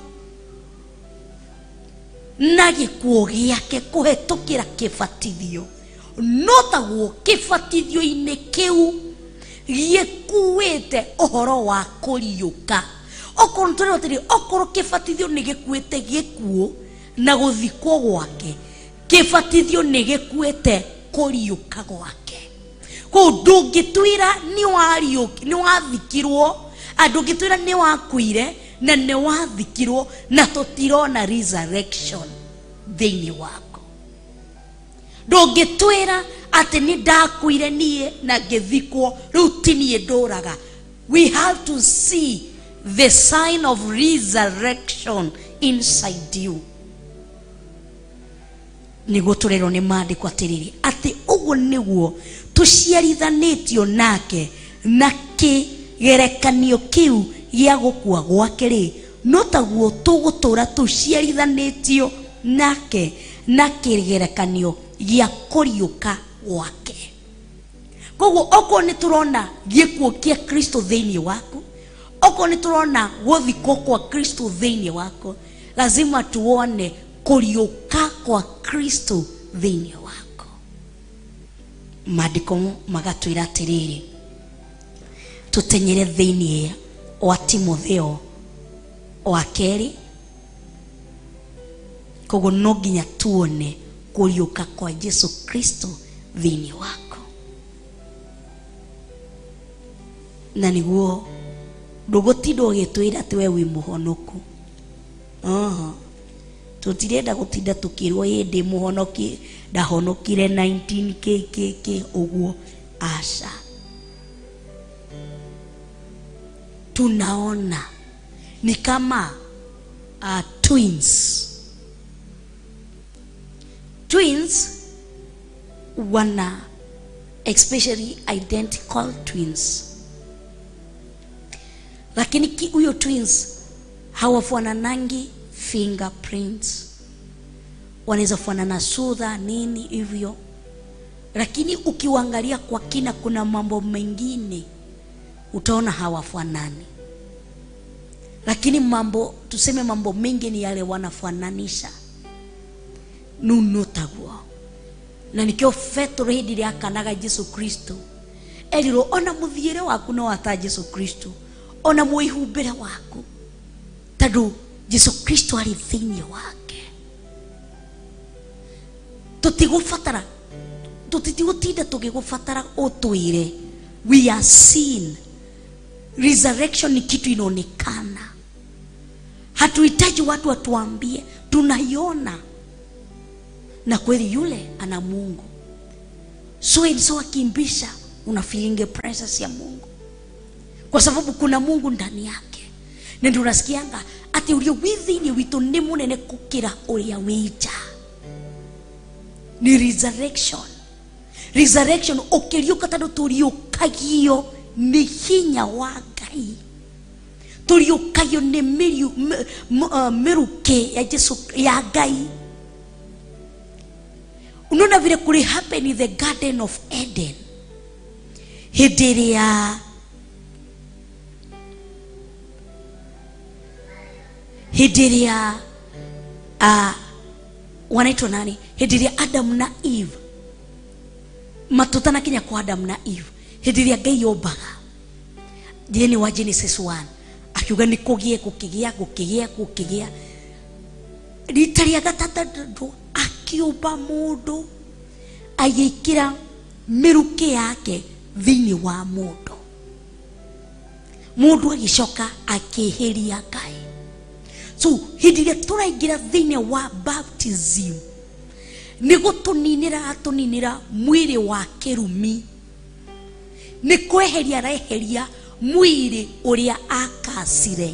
na gĩkuũ gĩake kũhetũkĩra kĩbatithio, no taguo kĩbatithio-inĩ kĩu gĩkuĩte ũhoro wa kũriũka. Okorwo tũrĩ atĩrĩ, okorwo kĩbatithio nĩ gĩkuĩte gĩkuũ na gũthikwo gwake, kĩbatithio nĩ gĩkuĩte kũriũka gwake. Kũu ndũngĩtwĩra nĩ wathikirwo, ndũngĩtwĩra nĩ wakuire na nĩ wathikirwo na tũtirona resurrection thĩinĩ wako. Ndũngĩtwĩra atĩ nĩ ndakuire niĩ na ngĩthikwo, rĩu ti niĩ ndũraga. We have to see the sign of resurrection inside you. Nĩguo tũrerwo nĩ maandĩko atĩrĩrĩ, atĩ ũguo nĩguo tũciarithanĩtio nake na kĩgerekanio kĩu gĩa gũkua gwake rĩ, no taguo tũgũtũra tũciarithanĩtio nake na kĩgerekanio gĩa kũriũka gwake. Koguo okorwo nĩ tũrona gĩkuũ kĩa Kristo thĩinĩ waku, okorwo nĩ tũrona gũthikwo kwa Kristo thĩinĩ waku, lazima tuone kũriũka kwa Kristo thĩinĩ waku. Maandĩko magatwĩra atĩrĩrĩ, tũtenyere thĩinĩ wa Timotheo wa kerĩ. Koguo no nginya tuone kũriũka kwa Jesu Kristo thĩinĩ waku, na nĩguo ndũgũtinda ũgĩtwĩra atĩ we wĩ mũhonoku. Aha. Tũtirenda gũtinda tũkĩrwo ĩ ndĩ mũhonoki, ndahonokire 19 kkk ũguo. Aca, tunaona ni kama twins. Twins wana, especially identical twins, lakini huyo twins hawafananangi fingerprints, wanaweza fanana sura nini hivyo, lakini ukiwaangalia kwa kina kuna mambo mengine utaona hawafanani, lakini mambo, tuseme mambo mengi ni yale wanafananisha. Nuno taguo na nikio Petro hindi ria akanaga Jesu Kristo erirwo ona muthiire waku no ata Jesu Kristo, ona mwihumbire waku, tondu Jesu Kristo ari thiini wake. Tutigubatara, tutigutinda tugigubatara utwire. We are seen. Resurrection ni kitu inaonekana, hatuhitaji watu watuambie, tunaiona. Na kweli yule ana Mungu. So and so akimbisha, una feeling presence ya Mungu, kwa sababu kuna Mungu ndani yake. Na ndio unasikianga ati uria wi thiini witu ni munene gukira uria wi nja. Ni resurrection. Resurrection ukiriuka tondu turiukagio ni hinya wa Ngai, turiukagio ni miruke ya Jesu ya Ngai. Unaona vile kuli happen in the Garden of Eden hĩndĩ ĩrĩa wanaitwa nani, hĩndĩ ĩrĩa Adam na Eve matutanakinya kwa Adam na Eve, hĩndĩ ĩrĩa Ngai ombaga thĩinĩ wa Genesis 1 akiuga nĩ kũgĩe, gũkĩgĩa, gũkĩgĩa, gũkĩgĩa. Rita rĩa gatatũ akiũmba mũndũ agĩkĩra mĩrukĩ yake thĩinĩ wa mũndũ. Mũndũ agĩcoka akĩhĩria Ngai. So hĩndĩ ĩrĩa tũraingĩra thĩinĩ wa baptism nĩ gũtũninĩra atũninĩra mwĩrĩ wa kĩrumi, nĩ kweheria areheria mwĩrĩ ũrĩa akacire,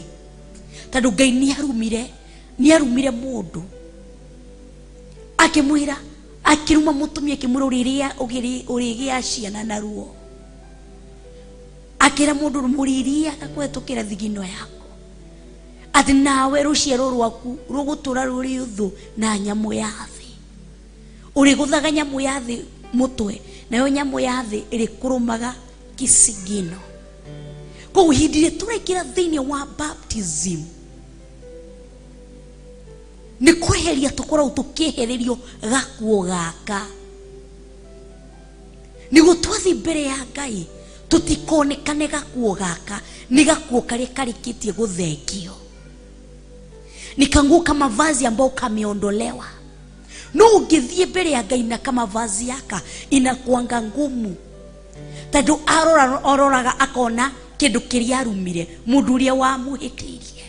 tondũ Ngai nĩ arumire mũndũ akĩmwĩra, akĩruma mũtumia akĩmwĩra ũrĩrĩa ũrĩgĩa ciana na ruo, akĩra mũndũ mũrĩrĩaga kũhetũkĩra thigino yaku, atĩ nawe rũciaro rwaku rũgũtũra rũrĩ ũthũ na nyamũ ya thĩ, ũrĩgũthaga nyamũ ya thĩ mũtwe, nayo nyamũ ya thĩ ĩrĩkũrũmaga kĩsigino. Koguo hĩndĩ ĩrĩa tũraingĩra thĩinĩ wa baptism nĩ kweheria tũkoragwo tũkĩehererio gakuo gaka, nĩguo twathiĩ mbere ya Ngai tũtikonekane gakuo gaka nĩ gakuo karĩa karĩkĩtie gũthengio, ni kanguo kama vazi ambao kameondolewa. No ũngĩthiĩ mbere ya Ngai na kama vazi yaka inakuanga ngumu, tondũ arora ororaga akona kĩndũ kĩrĩa arumire mũndũ ũrĩa wamũhĩtĩirie.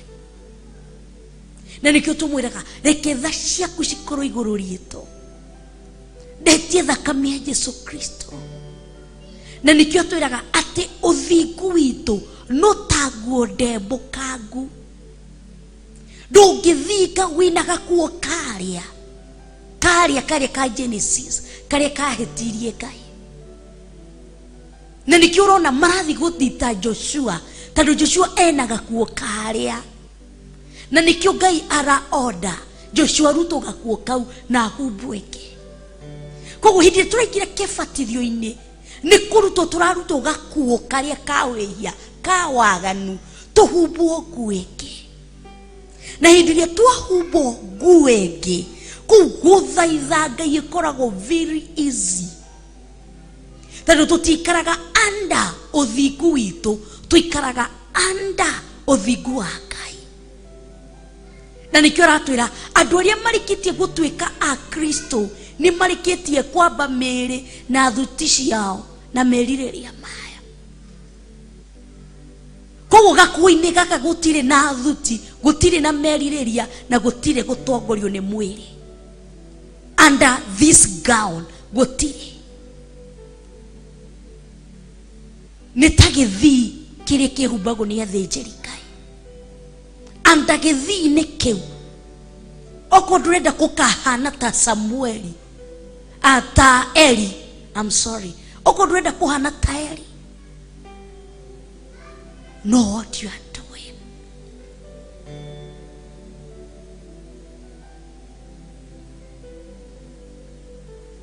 Na nĩkĩo tũmwĩraga reke tha ciaku cikorwo igũrũ riitũ, ndetie thakame ya Jesu Kristo. Na nĩkĩo twĩraga atĩ ũthingu witũ No ta nguo ndembũkangu, ndũngĩthinga wĩna gakuo karĩa karĩa karĩa ka Genesis, karĩa kahĩtirie Ngai. Na nĩkĩo ũrona marathiĩ gũthita Joshua, tondũ Joshua ena gakuo karĩa. Na nĩkĩo Ngai ara order Joshua rutwo gakuo kau na ahumbwo ĩngĩ. Koguo hĩndĩ ĩrĩa tũraingĩra kĩbatithio-inĩ, nĩ kũrutwo tũrarutwo gakuo karĩa ka wĩhia, ka waganu, tũhumbwo nguo ĩngĩ. Na hĩndĩ ĩrĩa twahumbwo nguo ĩngĩ, kũu gũthaitha Ngai ĩkoragwo very easy. Tondũ tũtikaraga under ũthingu witũ, tũikaraga under ũthingu wa Ngai. Na nĩkĩo aratwĩra andũ arĩa marĩkĩtie gũtuĩka a Kristo nĩ marĩkĩtie kwamba mĩĩrĩ na thuti ciao na merirĩria maya. Koguo gakuo-inĩ gaka gũtirĩ na thuti, gũtirĩ na merirĩria, na gũtirĩ gũtongorio nĩ mwĩrĩ. Under this gown gũtirĩ. Nĩ ta gĩthii kĩrĩa kĩhumbagwo nĩ athĩnjĩri Ngai. Under gĩthii-inĩ kĩu, okorwo ndũrenda gũkahana ta Samueli, ta Eli, I'm sorry, okorwo ndũrenda kũhana ta Eli, know what you are doing.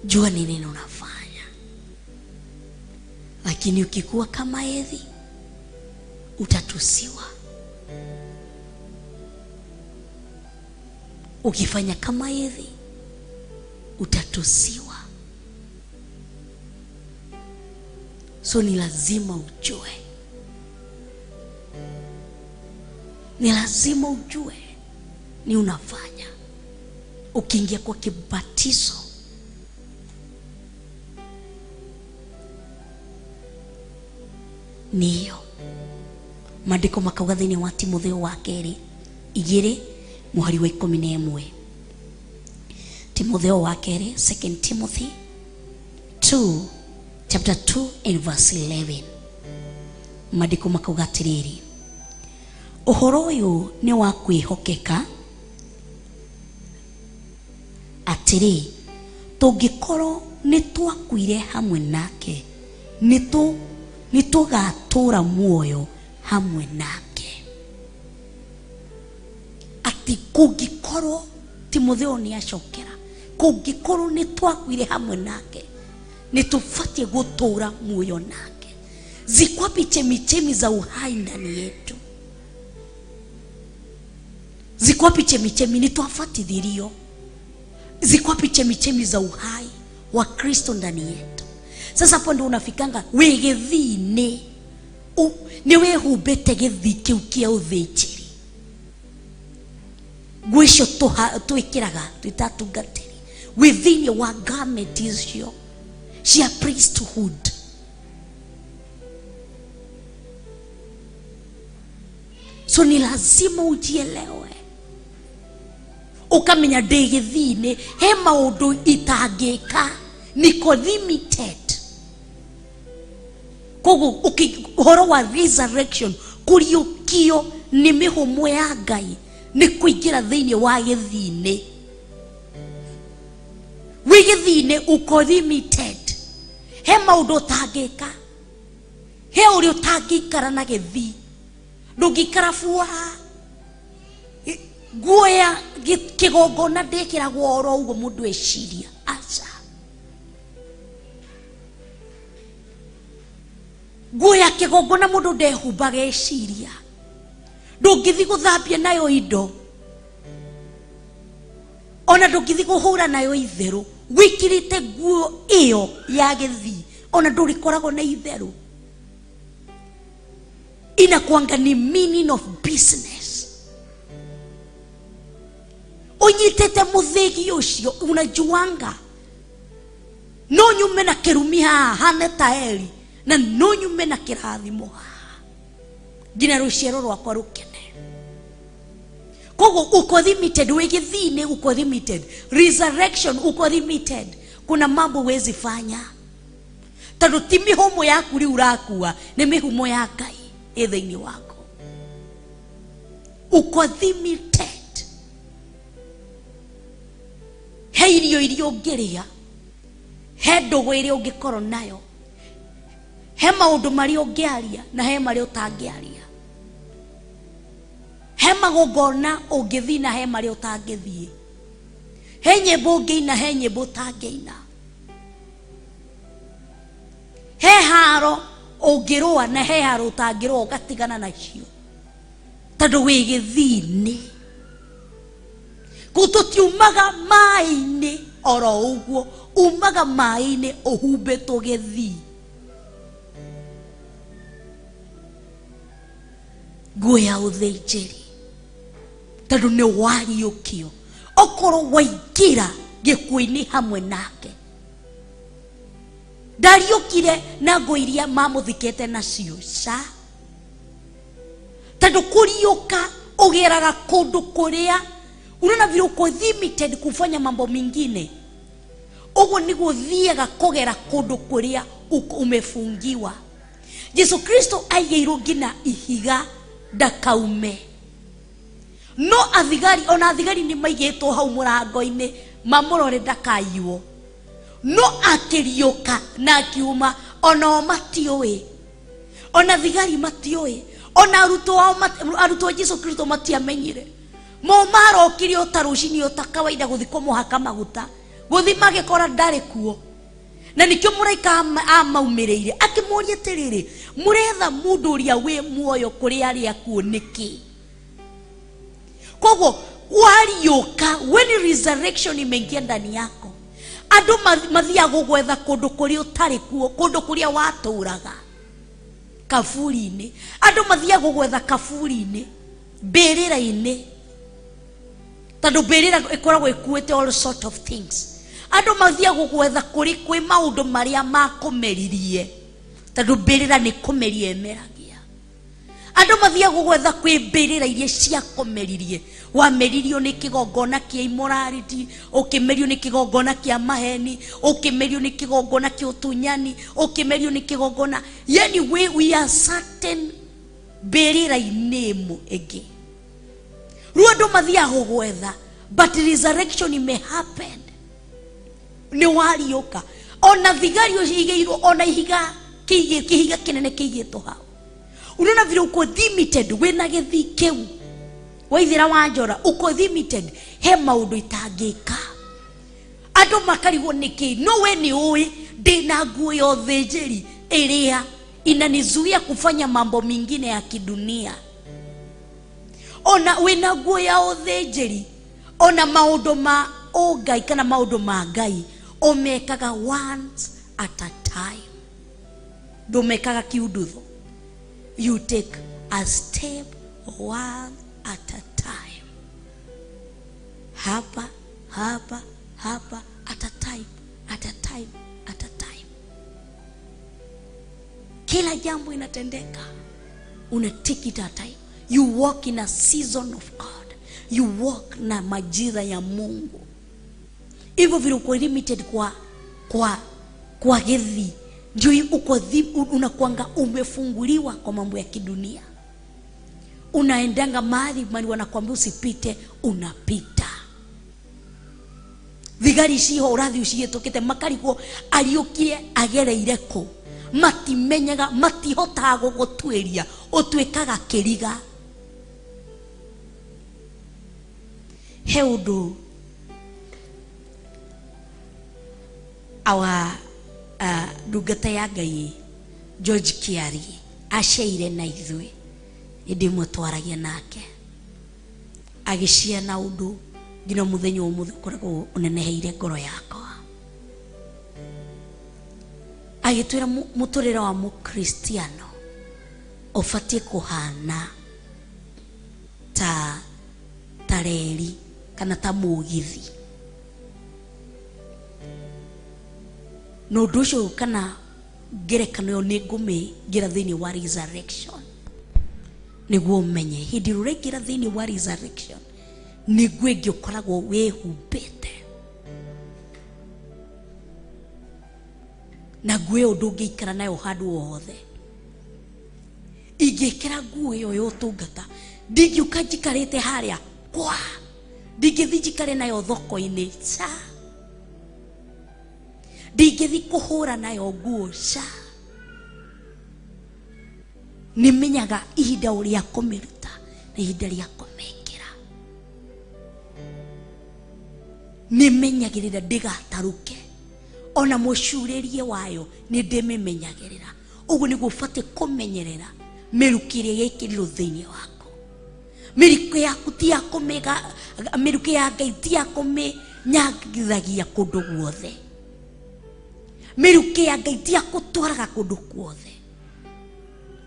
Jua ni nini unafanya. Lakini ukikuwa kama Eli, utatusiwa. Ukifanya kama Eli, utatusiwa. So ni lazima ujue. Ni lazima ujue ni unafanya. Ukiingia kwa kibatizo, ni hiyo. Maandĩko makauga thĩinĩ wa Timotheo wa kerĩ igĩrĩ mũhari wa ikũmi na ĩmwe. Timotheo wa kerĩ, 2 Timothy 2, chapter 2 and verse 11. Maandĩko makauga atĩrĩrĩ, ũhoro ũyũ nĩ wa kwĩhokeka atĩrĩ, tũngĩkorwo nĩ twakuire hamwe nake, nĩ tũgatũũra muoyo hamwe nake. Atĩ kũngĩkorwo Timotheo nĩ acokera, kũngĩkorwo nĩ twakuire hamwe nake, nĩ tũbatiĩ gũtũũra muoyo nake. Ziko wapi chemichemi za uhai ndani yetu? Ziko wapi chemichemi? Ni twabatithirio. Ziko wapi chemichemi za uhai wa Kristo ndani yetu? Sasa hapo ndio unafikanga wĩ gĩthii-inĩ. Nĩ wĩhumbĩte gĩthii kĩu kĩa ũthĩnjĩri. Nguo icio twĩkĩraga twĩ ta atungatĩri, wĩ thĩinĩ wa garment icio cia priesthood. So ni lazima ujielewe, ukamenya ndĩ gĩthii-inĩ, he maũndũ itangĩka, niko limited. Koguo ũhoro wa resurrection, kũriũkio nĩ mĩhũmũ ya Ngai, nĩ kũingĩra thĩinĩ wa gĩthii-inĩ. Wĩ gĩthii-inĩ uko limited, he maũndũ ũtangĩka, he ũrĩa ũtangĩikara na gĩthii, ndũngĩikara bua. Nguo ya kĩgongona ndĩkĩragwo oro ũguo mũndũ eciria, aca. Nguo ya kĩgongona mũndũ ndehumbaga eciria, ndũngĩthiĩ gũthambia nayo indo, ona ndũngĩthiĩ kũhũra nayo itherũ, wĩkĩrĩte nguo ĩyo ya gĩthii, ona ndũrĩkoragwo na itherũ. Inakuanga ni meaning of business. Ũnyitĩte mũthĩgi ũcio, unajuanga no nyume na kĩrumi haha hane ta Eli, na no nyume na kĩrathimo haha nginya rũciaro rwakwa rũkene. Koguo uko limited, wĩ gĩthii-inĩ uko limited, resurrection uko limited. Kuna mambo huwezi fanya tondũ ti mĩhũmũ yaku rĩu ũrakua, nĩ mĩhũmũ ya Ngai. ĩ thĩinĩ wako. Uko limited. He irio iria ũngĩrĩa, he ndũgũ ĩrĩa ũngĩkorwo nayo, he maũndũ marĩa ũngĩaria na he marĩa ũtangĩaria, he magongona ũngĩthiĩ na he marĩa ũtangĩthiĩ, he nyĩmbo ũngĩina he nyĩmbo ũtangĩina, he haro ũngĩrũa na he haro ũtangĩrũa ũgatigana nacio tondũ wĩ gĩthii-inĩ. Kũu tũtiumaga maĩ-inĩ oro ũguo, umaga maĩ-inĩ ũhumbĩtwo gĩthii. Nguo ya ũthĩnjĩri tondũ nĩ wariũkio, okorwo waingĩra gĩkuũ-inĩ hamwe nake. Ndariũkire na nguo iria mamũthikĩte nacio ca, tondũ kũriũka ũgeraga kũndũ kũrĩa unaona vile uko limited kufanya mambo mengine. Ũguo nĩguo ũthiaga kũgera kũndũ kũrĩa umefungiwa. Jesu Kristo aigĩirwo nginya ihiga ndakaume. No athigari, ona athigari nĩ maigĩtwo hau mũrango-inĩ mamũrore ndakaiywo. No akĩriũka na akiuma, ona o matiũĩ, ona thigari matiũĩ, ona arutwo ao arutwo a Jesu Kristo matiamenyire. Mo marokire o ta rũcinĩ o ta kawaida gũthiĩ kũmũhaka maguta, gũthiĩ magĩkora ndarĩ kuo. Na nĩkĩo mũraika amaumĩrĩire akĩmũria atĩrĩrĩ, mũretha mũndũ ũrĩa wĩ muoyo kũrĩ arĩa akuũ nĩkĩ? Koguo wariũka, when resurrection imeingia ndani yako, andũ mathiaga gũgwetha kũndũ kũrĩa ũtarĩ kuo, kũndũ kũrĩa watũraga, kaburi-inĩ. Andũ mathiaga gũgwetha kaburi-inĩ, mbĩrĩra-inĩ, tondũ mbĩrĩra ĩkoragwo ĩkuĩte all sort of things. Andũ mathiaga gũgwetha kũrĩ kwĩ maũndũ marĩa makũmeririe, tondũ mbĩrĩra nĩ kũmeria ĩmeragia. Andũ mathiaga gũgwetha kwĩ mbĩrĩra iria ciakũmeririe. Wameririo nĩ kĩgongona kĩa immorality, ũkĩmerio nĩ kĩgongona kĩa maheni, ũkĩmerio nĩ kĩgongona kĩa ũtunyani, ũkĩmerio nĩ kĩgongona. Yani we are certain mbĩrĩra-inĩ ĩmwe ĩngĩ. Rĩu andũ mathiaga gũgwetha, but resurrection may happen. Nĩ wariũka. Ona thigari ũcigĩirwo, ona ihiga kĩhiga kĩnene kĩigĩtwo hau. Unaona vile uko limited, wĩna gĩthii kĩu. Waithĩra wa njora, uko limited, he maũndũ itangĩka. Andũ makarigwo nĩkĩ, no we nĩ ũĩ ndĩna nguo ya ũthĩnjĩri ĩrĩa inanizuia kufanya mambo mengine ya kidunia. Ona wĩna nguo ya ũthĩnjĩri, ona maũndũ ma ũngai kana maũndũ ma Ngai ũmekaga once at a time. Ndũmekaga kiundutho. You take a step one at a time. Hapa, hapa, hapa, at a time, at a time, at a time. Kila jambo inatendeka, una take it at a time. You walk in a season of God. You walk na majira ya Mungu. Hivyo vile uko limited kwa gĩthii, ndio uko unakuanga umefunguliwa kwa mambo ya kidunia. Unaendanga mahali mahali wanakuambia usipite, unapita. Thigari ciho ũrathiĩ ũcihĩtũkĩte, makarigwo ariũkire agereire kũ, matimenyaga, matihotaga gũgũtuĩria, ũtuĩkaga kĩriga. He ũndũ awa ndungata ya Ngai George Kiari aceire na ithuĩ hĩndĩ ĩmwe twaragia nake, agĩciana ũndũ nginya mũthenya ũmũthĩ ũkoragwo ũneneheire ngoro yakwa. Agĩtwĩra mũtũrĩre wa mũkristiano ũbatiĩ kũhana ta reri kana ta mũgithi. Na ũndũ ũcio kana ngerekano ĩyo nĩ ngũmĩingĩra thĩinĩ wa resurrection, nĩguo ũmenye hĩndĩ ĩrĩa ũraingĩra thĩinĩ wa resurrection nĩguo ĩngĩ ũkoragwo wĩhumbĩte, na nguo ĩyo ndũngĩikara nayo handũ o hothe. Ndingĩkĩra nguo ĩyo ya ũtungata, ndingiũka njikarĩte harĩa kwa, ndingĩthiĩ njikare nayo thoko-inĩ ca, ndingĩthiĩ kũhũra nayo nguo ca. Nĩmenyaga ihinda ũrĩa kũmĩruta na ihinda rĩa kũmĩkĩra. Nĩmenyagĩrĩra ndĩgatarũke, ona mũcurĩrie wayo nĩndĩmĩmenyagĩrĩra. Ũguo nĩguo ũbatiĩ kũmenyerera mĩrukĩ ĩrĩa yekĩrirwo thĩinĩ waku. Mĩrukĩ yaku ti ya kũmĩga, mĩrukĩ ya Ngai ti ya kũmĩnyagithagia kũndũ guothe. Mĩrukĩ ya Ngai ti ya gũtwaraga kũndũ guothe.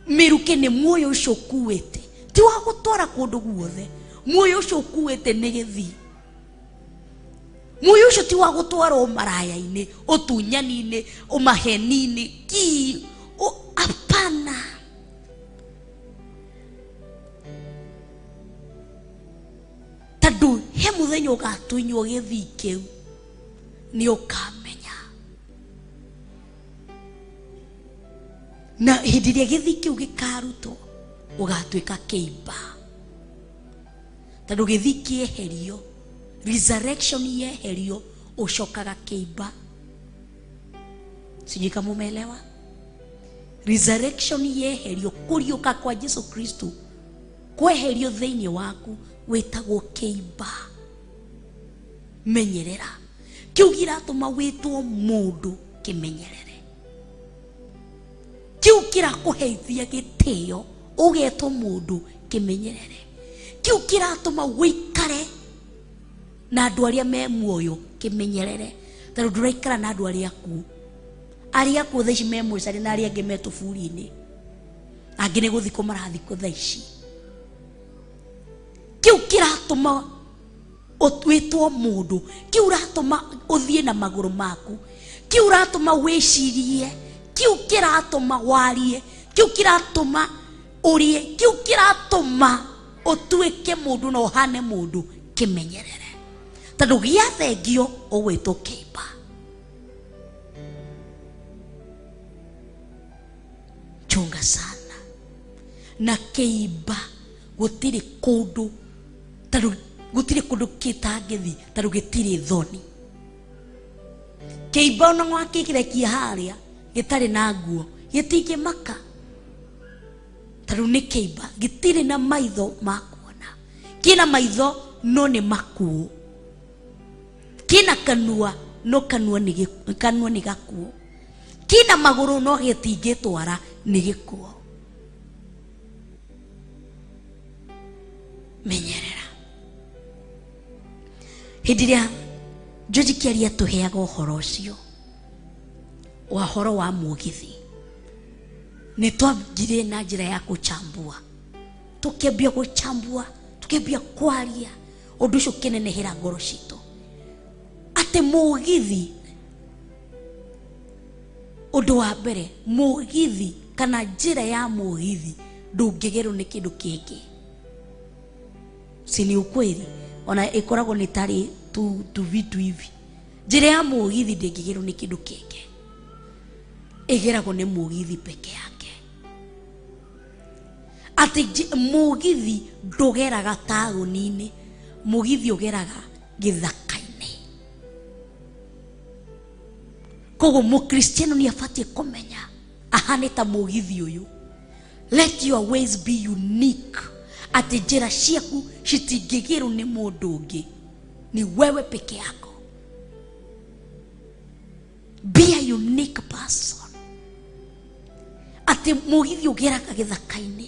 Mĩrukĩ nĩ muoyo ũcio ũkuĩte, ti wa gũtwara kũndũ guothe. Muoyo ũcio ũkuĩte nĩ gĩthii. Muoyo ũcio ti wa gũtwara ũmaraya-inĩ, ũtunyani-inĩ, ũmaheni-inĩ, ki hapana. Tondũ he mũthenya ũgatunywo gĩthii kĩu, nĩ ũkamenya. Na hĩndĩ ĩrĩa gĩthii kĩu gĩkarutwo, ũgatuĩka kĩimba. Tondũ gĩthii kĩeherio, resurrection yeherio, ũcokaga kĩimba. Sijui kama umeelewa. Resurrection yeherio, kũriũka kwa Jesu Kristo kweherio thĩinĩ waku, wĩtagwo kĩimba. Menyerera kĩu kĩratũma wĩtwo mũndũ, kĩmenyerere. Kĩu kĩrakũheithia gĩtĩo, ũgetwo mũndũ, kĩmenyerere. Kĩu kĩratũma wĩikare na andũ arĩa me muoyo, kĩmenyerere. Tondũ ndũraikara na andũ arĩa akuũ. Arĩa akuũ thaa ici me mũcarĩ na arĩa angĩ me tũburi-inĩ. Angĩ nĩ gũthikwo marathikwo thaa ici. Kĩu kĩratũma wĩtwo mũndũ, kĩu ũratũma ũthiĩ na magũrũ maku, kĩu ũratũma wĩcirie, kĩu kĩratũma warie, kĩu kĩratũma ũrĩe, kĩu kĩratũma ũtuĩke mũndũ na ũhane mũndũ, kĩmenyerere. Tondũ gĩathengio ũgwĩtwo kĩimba. Chunga sana na kĩimba. Gũtirĩ kũndũ, tondũ gũtirĩ kũndũ kĩtangĩthiĩ, tondũ gĩtirĩ thoni. Kĩimba ona wakĩrekia harĩa gĩtarĩ na nguo, gĩtingĩmaka, tondũ nĩ kĩimba, gĩtirĩ na maitho ma kuona. Kĩna maitho no nĩ makuũ, kĩna kanua no kanua nĩ gakuũ, kĩna magũrũ no gĩtingĩtwara, nĩ gĩkuũ. Menyerera. Hĩndĩ ĩrĩa George Kĩaria atũheaga ũhoro ũcio wa ũhoro wa mũgithi, nĩ twambire na njĩra ya kũchambua, tũkĩambia gũchambua, tũkĩambia kwaria, ũndũ ũcio ũkĩnenehera ngoro citũ atĩ mũgithi, ũndũ wa mbere, mũgithi kana njĩra ya mũgithi ndũngĩgerwo nĩ kĩndũ kĩngĩ. Si ni ukweli? Ona ĩkoragwo nĩ tarĩ tu vitu hivi. Njĩra ya mũgithi ndĩngĩgerwo nĩ kĩndũ kĩngĩ, ĩgeragwo nĩ mũgithi peke yake. Atĩ mũgithi ndũgeraga taũni-inĩ, mũgithi ũgeraga gĩthaka-inĩ. Koguo mũkristiano nĩ abatiĩ kũmenya ahane ta mũgithi ũyũ. Let your ways be unique. Atĩ njĩra ciaku citingĩgĩrwo nĩ mũndũ ũngĩ, ni wewe peke yako. Be a unique person. Atĩ mũgithi ũgeraga gĩthaka-inĩ,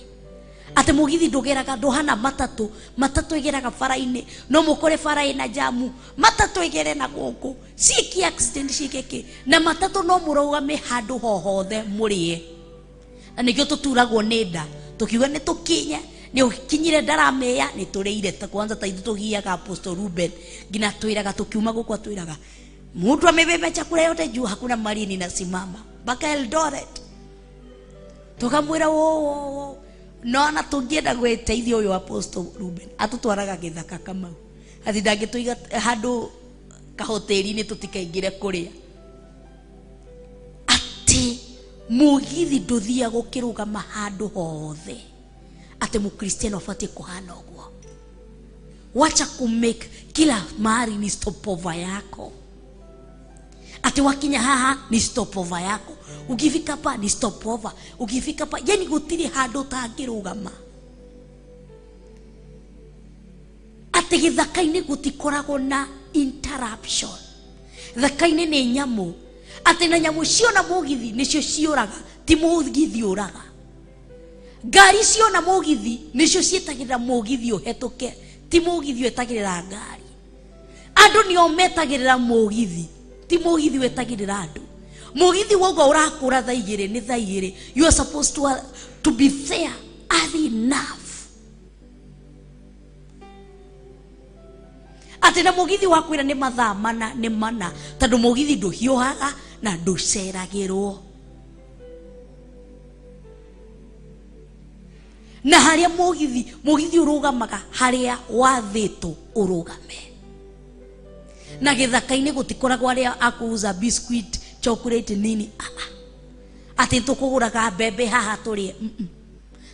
atĩ mũgithi ndũgeraga, ndũhana matatũ. Matatũ ĩgeraga bara-inĩ, no mũkore bara ĩna jamu, matatũ ĩgere na gũkũ, ciĩke accident, ciĩke kĩ, na matatũ no mũrũgame handũ hohothe mũrĩe. Na nĩkĩo tũturagwo nĩ nda, tũkiuga nĩ tũkinye, nĩ ũkinyire ndaramĩya, nĩ tũrĩire. Ta kwanza ta ithuĩ tũgiaga Apostle Ruben, nginya twĩraga tũkiuma gũkũ atwĩraga mtu amebeba chakula yote juu, hakuna mali ninasimama mpaka Eldoret. Tukamwĩra wo wo wo, no ona tũngĩenda gwĩteithia ũyũ Apostle Ruben atũtwaraga gĩthaka Kamau, ati ndangĩtũiga handũ kahoteri-inĩ tũtikaingĩre kũrĩa. Atĩ mũgithi ndũthiaga ũkĩrũgama handũ hothe. Atĩ mũkristiano abatiĩ kũhana ũguo. Wacha kumake kila mahali ni stopover yako. Ati wakinya haha ni stopover yako, ukifika pa ni stopover, ukifika pa, yani gutiri handu utangirugama. Ati githaka-inĩ gutikoragwo na interruption. Githaka-inĩ nĩ nyamũ, ati na nyamũ ciona mũgithi nĩcio ciũraga, ti mũgithi ũraga. Ngari ciona mũgithi nĩcio ciĩtagĩrĩra mũgithi ũhetũke, ti mũgithi wetagĩrĩra ngari. Andũ nĩo metagĩrĩra mũgithi, ti mũgithi wetagĩrĩra andũ. Mũgithi woguo ũrakũra thaa igĩrĩ nĩ thaa igĩrĩ. You are supposed to be there early enough. Atĩ na mũgithi wakwĩra nĩ mathaa mana nĩ mana, tondũ mũgithi ndũhiũhaga na ndũceragĩrwo. Na harĩa mũgithi ũrũgamaga harĩa wathĩtwo ũrũgame. Na gĩthaka-inĩ gũtikoragwo arĩa a kuuza biscuit, chocolate nini. Atĩ tũkũgũraga mbembe haha tũrĩe.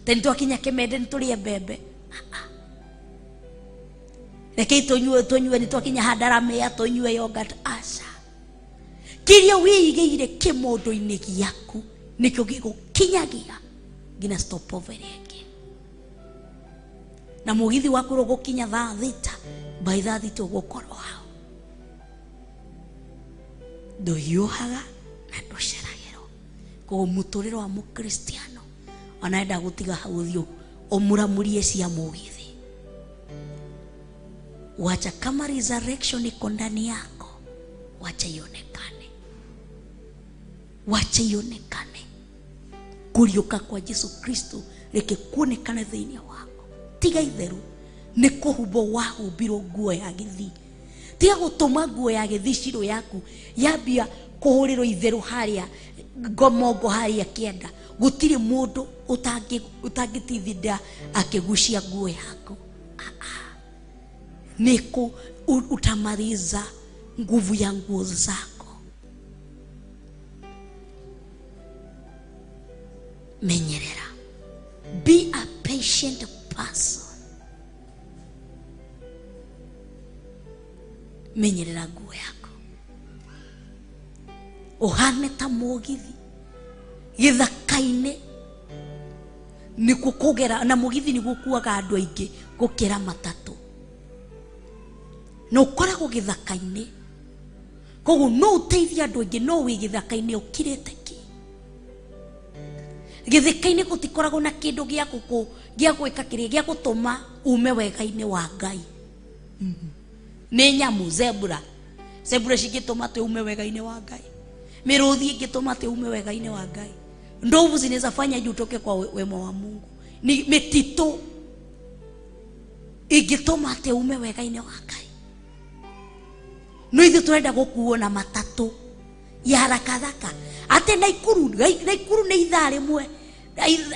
Tĩ nĩtwakinya Kĩmende nĩtũrĩe mbembe. Rekei tũnyue nĩtwakinya Handaramĩa tũnyue yogurt. Aca. Kĩrĩa wĩigĩire kĩmondo-inĩ gĩaku nĩkĩo gĩgũkinyagia nginya stopover ĩrĩa ĩngĩ. Na mũgithi waku ũgũkinya thaa thita, by thaa thita ũgũkorwo hau. Ndũhiũhaga na ndũceragĩrwo. Koguo mũtũrĩre wa mũkristiano ona enda gũtiga hau ũthiũ ũmũramũrie cia mũgithi. Wacha kama resurrection iko ndani yako, wacha ionekane. Wacha ionekane. Kũriũka kwa Jesu Kristo reke kuonekane thĩinĩ wako. Tiga itheru nĩ kũhumbwo wahumbirwo nguo ya gĩthii. Tiga gũtũma nguo ya gĩthii cirũ yaku yambia kũhũrĩrwo itherũ harĩa ngomongo harĩa kĩanda. Gũtirĩ mũndũ ũtangĩtithinda akĩgucia nguo yaku. Nĩkũ utamaliza nguvu ya nguo zako. Menyerera. Be a patient person. Menyerera nguo yako. Ũhane ta mũgithi. Gĩthaka-inĩ nĩkuo kũgera, na mũgithi nĩguo ũkuaga andũ aingĩ gũkĩra matatũ. Na ũkoragwo gĩthaka-inĩ. Koguo no ũteithie andũ aingĩ, no wĩ gĩthaka-inĩ ũkirĩte ki. Gĩthaka-inĩ gũtikoragwo na kĩndũ gĩa gĩa gwĩka kĩrĩa gĩa gũtũma ume wega-inĩ wa Ngai. Nĩ nyamũ, zebra. Zebra cingĩtũma atĩ ume wega-inĩ wa Ngai. Mĩrũthi ĩngĩtũma atĩ ume wega-inĩ wa Ngai. Ndovu zinaweza fanya juu utoke kwa wema wa Mungu. Ni mĩtitũ ĩngĩtũma atĩ ume wega-inĩ wa Ngai. No ithuĩ tũrenda gũkuo na matatũ ya haraka haraka. Atĩ Naikuru, Naikuru nĩ ithaa rĩmwe.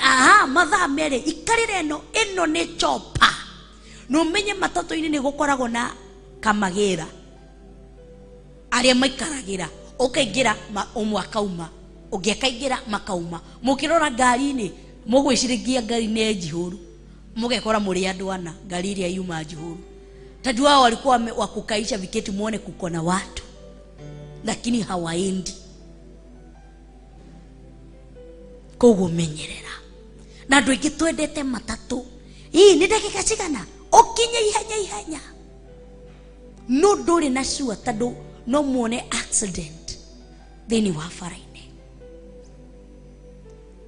Aha, mathaa merĩ. Ikarĩre ĩno, ĩno nĩ chopa. Na ũmenye matatũ-inĩ nĩ gũkoragwo na kamagĩra. Arĩa maikaragĩra, ũkaingĩra ũmwe akauma, ũngĩ akaingĩra makauma. Mũkĩrora ngari-inĩ, mũgwĩciria ngari nĩ njihũru. Mũgekora mũrĩ andũ ana, ngari ĩrĩa yuma njihũru. Tondũ wao walikuwa wakukaisha viketi muone kuko na watu, lakini hawaendi. Koguo menyerera. Na andũ aingĩ twendete matatũ. Ii, nĩ ndagĩka cigana? Ũkinye ihenya ihenya. No ndũrĩ na sure tondũ no muone accident thĩinĩ wa bara-inĩ.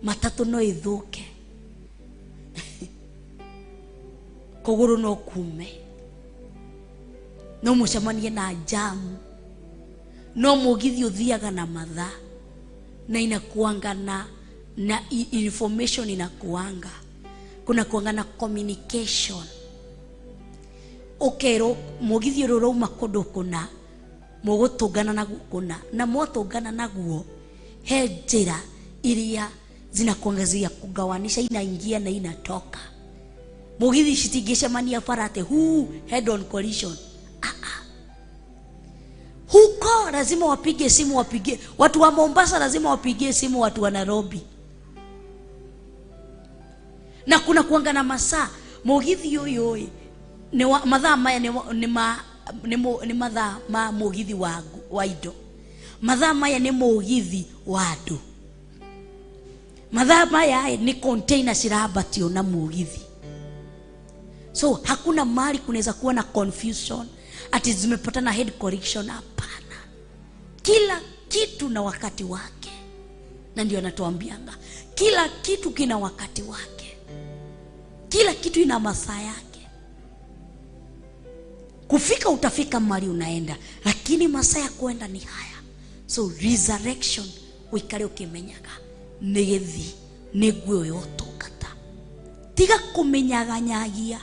Matatũ no ĩthũke. Kũgũrũ no kume. No mũcemanie na jamu. No mũgithi ũthiaga na mathaa. Na inakuanga na information inakuanga. Kuna kuanga na communication. Ũkerwo mũgithi ũrĩa ũrauma kũndũ kũna, mũgũtũngana naguo kũna, na mwatũngana naguo he njĩra iria zinakuangazia kugawanisha, inaingia na inatoka. Mũgithi citingĩcemania bara atĩ huu head on collision. Huko lazima wapige simu, wapige watu wa Mombasa, lazima wapigie simu watu wa Nairobi. Na kuna kuanga na masaa mugithi uyu ĩ, ni wa, mathaa maya ni mathaa ma mugithi wa indo, mathaa maya ni mugithi wa andu, mathaa maya ĩ, ni container cirambatio na mugithi. So hakuna mahali kunaweza kuwa na confusion ati zimepatana head correction. Hapana, kila kitu na wakati wake. Na ndio anatuambianga kila kitu kina wakati wake, kila kitu ina masaa yake. Kufika utafika mahali unaenda, lakini masaa ya kuenda ni haya. So resurrection wikare ukimenyaga ni githi ni nguo ya utungata. Tiga kumenyaganyagia,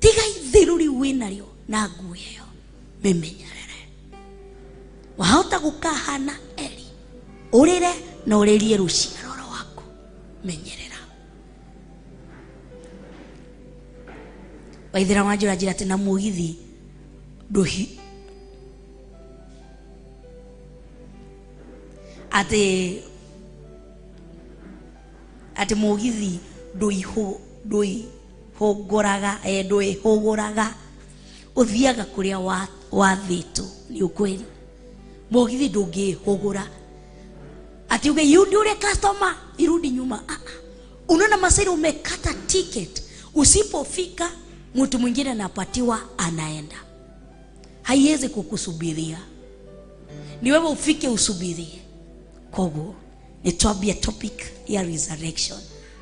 tiga ithiru riu winario na nguo iyo, mimenyerere. Wahota gukahana Eli, urire na uririe ruciaro rwaku, menyerera. Waithira wanjira njira ati na mugithi nduhi ati mugithi nduihũgũraga uthiaga kuria wathĩtwo. Ni ukweli, mugithi ndũngĩhũgũra ati uge yu ndio ule customer irudi nyuma. Unaona masairi umekata ticket, usipofika mtu mwingine anapatiwa anaenda. Haiwezi kukusubiria, ni wewe ufike usubirie. Koguo nitwambie topic ya resurrection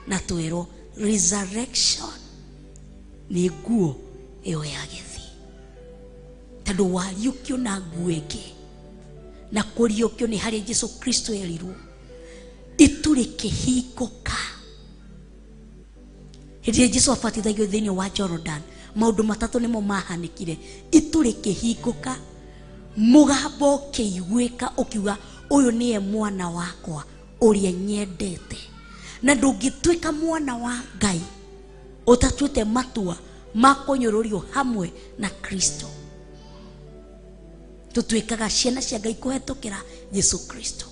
na twero resurrection ni nguo iyo ya githi, tondu wariũkio na nguo ĩngĩ, na kũriũkio nĩ harĩa Jesu Kristo erirwo itu rĩkĩhingũka. Hĩndĩ ĩrĩa Jesu abatithagio thĩinĩ wa Jordan, maũndũ matatũ nĩmo mahanĩkire. Itu rĩkĩhingũka, mũgambo ũkĩiguĩka ũkiuga ũyũ nĩye mwana wakwa ũrĩa nyendete. Na ndũngĩtuĩka mwana wa Ngai ũtatuĩte matua ma kũnyũrũrio hamwe na Kristo. Tũtuĩkaga ciana cia Ngai kũhetũkĩra Jesu Kristo.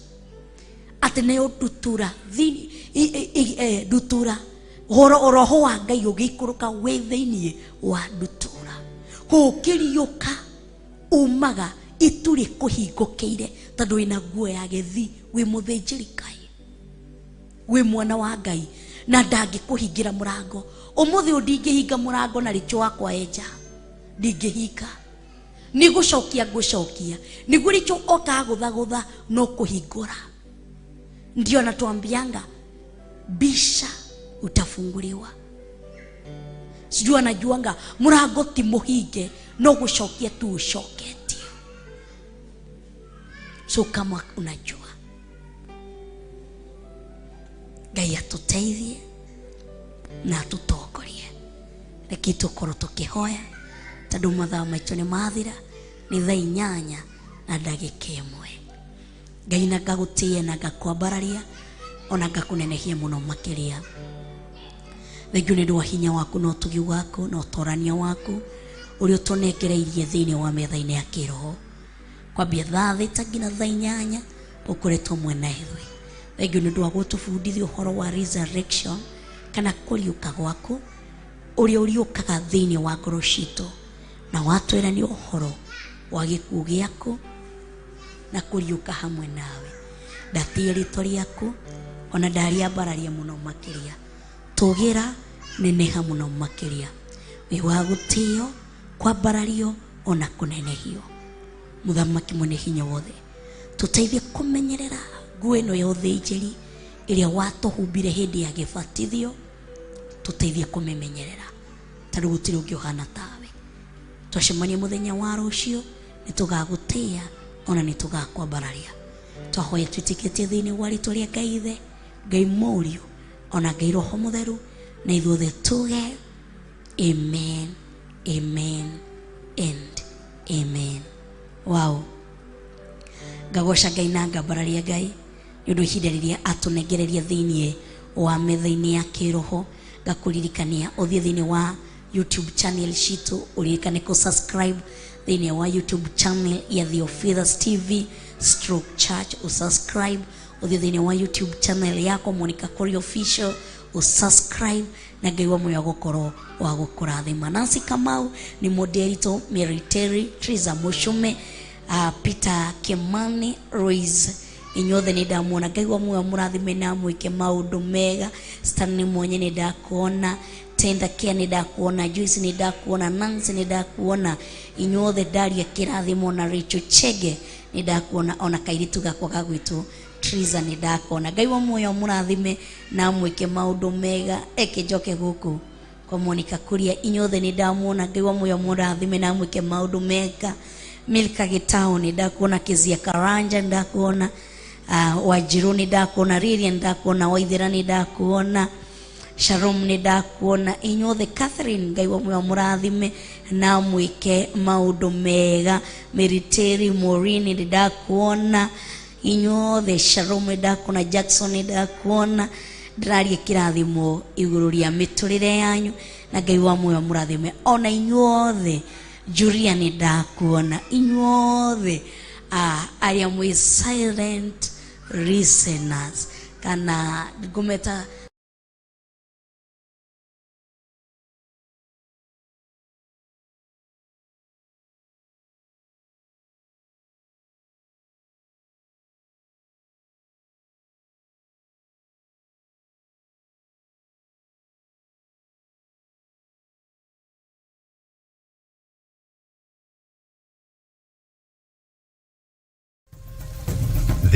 Atĩ nĩyo ndutura thĩinĩ, ndutura roho wa Ngai ũgĩikũrũka wĩ thĩinĩ wa ndutura. Kũũkĩriũka umaga itu rĩkũhingũkĩire, tondũ wĩna nguo ya gĩthi, wĩ mũthĩnjĩri Ngai, wĩ mwana wa Ngai, na ndangĩkũhingĩra mũrango. Ũmũthĩ ũyũ ndingĩhinga mũrango na rĩcho wakwa enja, ndingĩhinga, nĩ gũcokia ngũcokia, nĩguo rĩcho okaga gũthagũtha no kũhingũra. Ndio anatuambianga bisha utafunguliwa. Sijui anajuanga mũrango ti mũhinge, no gũcokia tu ũcoketie. So kama unajua, Ngai atuteithie na atutongorie. Reke tũkorwo tũkĩhoya tondũ mathaa maitũ nĩ mathira, nĩ thaa 8 na ndagĩka 1. Ngai na ngagũtĩĩa na ngakwambararia ona ngakũnenehia mũno makĩria. Thengiũ nĩ ũndũ wa hinya waku na ũtugi waku na ũtorania waku ũrĩa ũtũnengereirie thĩinĩ wa metha-inĩ ya kĩroho. Kwambia thaa 6 nginya thaa 8 ũkoretwo mwena ithuĩ. Thengiũ nĩ ũndũ wa gũtũbundithia ũhoro wa resurrection kana kũriũka gwaku ũrĩa ũriũkaga thĩinĩ wa ngoro citũ, na watwĩra nĩ ũhoro wa gĩkuũ gĩaku na kũriũka hamwe nawe. Ndatĩĩa rĩtwa rĩaku ona ndariambararia mũno makĩria, tũgĩra neneha mũno makĩria, wĩ wa gũtĩo, kwambarario ona kũnenehio. Mũthamaki mwene hinya wothe, tũteithie kũmenyerera nguo ĩno ya ũthĩnjĩri ĩrĩa watũhumbire hĩndĩ ya gĩbatithio, tũteithie kũmĩmenyerera tondũ gũtirĩ ũngĩ ũhana tawe. Twacemania mũthenya wa rũciũ nĩ tũgagũtĩĩa ona nĩ tũgakwambararia. Twahoya twĩtĩkĩtie thĩinĩ wa rĩtwa rĩa Ngai Ithe, Ngai Mũriũ ona Ngai Roho Mũtheru, na ithuothe tuge amen, amen and amen. Wow. Ngagoca Ngai na ngambararia Ngai nĩ ũndũ ihinda rĩrĩa atũnengereria thĩinĩ wa metha-inĩ ya kĩroho. Ngakũririkania ũthiĩ thĩinĩ wa YouTube channel citũ, ũririkane kũ subscribe thĩinĩ wa YouTube channel ya Theophilus TV stroke church, usubscribe. Ũthiĩ thĩinĩ wa YouTube channel yakwa Monica Kori Official, Ũsubscribe na Ngai wa muoyo gũkorwo wa gũkũrathima. Nancy Kamau nĩ mũndĩritũ, Mary Terry, Triza Mũcume, Peter Kimani, Royce, inyuothe nĩ ndamuona. Ngai wa muoyo mũrathime na mwĩke maũndũ mega. Stanley Mwenye nĩ ndakuona, Tenda Kia nĩ ndakuona, Joyce nĩ ndakuona, Nancy nĩ ndakuona, inyuothe ndaria kĩrathimo, na Rachel Chege nĩ ndakuona, ona kairitu gakwa gagwĩtwo Triza nĩ ndakuona. Ngai wa muoyo mũrathime na mwĩke maũndũ mega. Eke njoke gũkũ kwa Monica Kuria, inyuothe nĩ ndamuona. Ngai wa muoyo mũrathime na mwĩke maũndũ mega. Milka Gitao nĩ ndakuona, Kezia Karanja nĩ ndakuona, Wanjiru nĩ ndakuona, Ririan nĩ ndakuona, Waithera nĩ ndakuona, Shalom nĩ ndakuona, inyuothe Catherine, Ngai wa muoyo mũrathime na mwĩke maũndũ mega. Mary Terry, Maureen nĩ ndakuona, inyuothe Shalom nĩ ndakuona, Jackson nĩ ndakuona. Ndĩraria kĩrathimo igũrũ rĩa mĩtũrĩre yanyu na Ngai wa muoyo mũrathime ona inyuothe. Julia nĩ ndakuona, inyuothe arĩa mwĩ silent listeners kana ngũmeta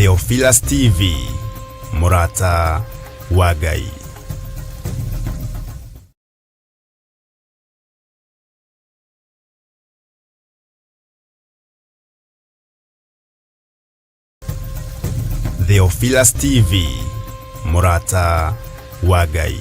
Theophilus TV, Murata wa Ngai. Theophilus TV, Murata wa Ngai.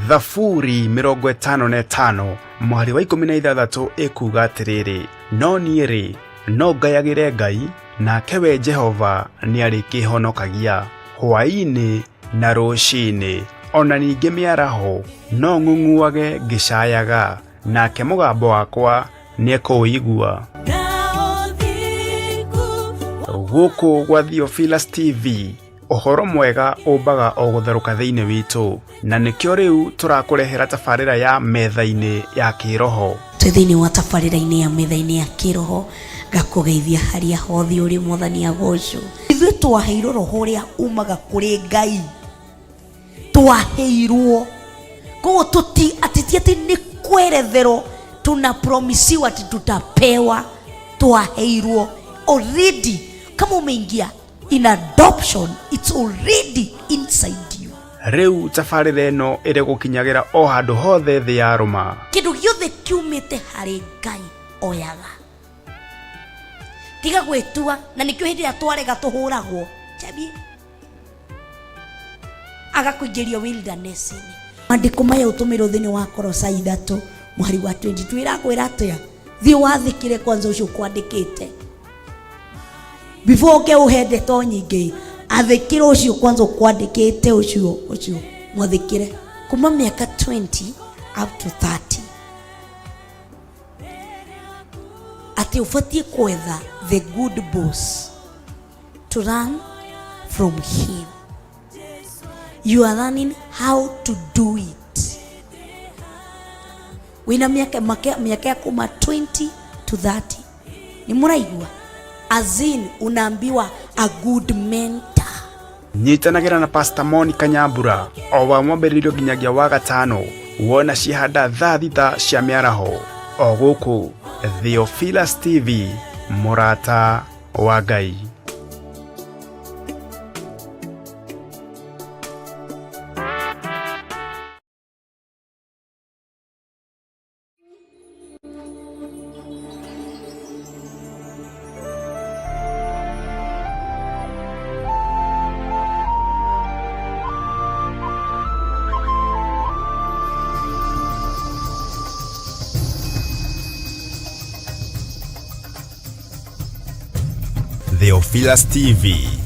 Thaburi 55 mwari wa 16 ĩkuuga atĩrĩrĩ, no niĩ rĩ, no ngayagĩre Ngai, nake we Jehova nĩarĩkĩhonokagia hwaĩ-inĩ na rũcinĩ, ona ningĩ mĩaraho no ng'ung'uage ngĩcayaga, nake mũgambo wakwa nĩekũũigua. Gũkũ gwa Theophilus TV, ũhoro mwega ũmbaga o gũtherũka thĩinĩ witũ, na nĩkĩo rĩu tũrakũrehera tabarĩra ya metha-inĩ ya kĩroho. Twĩ thĩinĩ wa tabarĩra-inĩ ya metha-inĩ ya kĩroho, ngakũgeithia harĩa hothe ũrĩ, Mwathani agocwo. Ithuĩ twaheirwo roho ũrĩa umaga kũrĩ Ngai, twaheirwo koguo tuti ati ti ati nĩ kweretherwo tunapromisiwa ati tutapewa, twaheirwo already. Kama umeingia in adoption, it's already inside you. Rĩu tabarĩra ĩno ĩrĩ gũkinyagĩra o handũ hothe thĩ ya rũma. Kĩndũ gĩothe kiumĩte harĩ Ngai oyaga, tiga gwĩtua, na nĩkĩo hĩndĩ ĩrĩa twarega tũhũragwo chabi agakũingĩria wilderness-inĩ. Maandĩko maya ũtũmĩrwo thĩinĩ wa Kolosai 3 mũhari wa 22 ĩrakwĩra atĩa? Thiĩ wathĩkĩre kwanza ũcio ũkwandĩkĩte before ũke ũhe ndeto nyingĩ. Athĩkĩre ũcio kwanza ũkwandĩkĩte, ũcio ũcio mwathĩkĩre kuma mĩaka 20 up to 30, atĩ ũbatiĩ kwetha the good boss to learn from him. You are learning how to do it. Wĩna mĩaka mĩaka ya kuma 20 to 30, nĩ mũraigua, as in unaambiwa a good mentor. Nyitanagĩra na Pastor Monica Nyambura o wa mwambĩrĩrio nginyagia wa gatano, wona cihanda thaa 6 cia mĩaraho, o gũkũ Theophilus TV, Mũrata wa Ngai. Theophilus TV.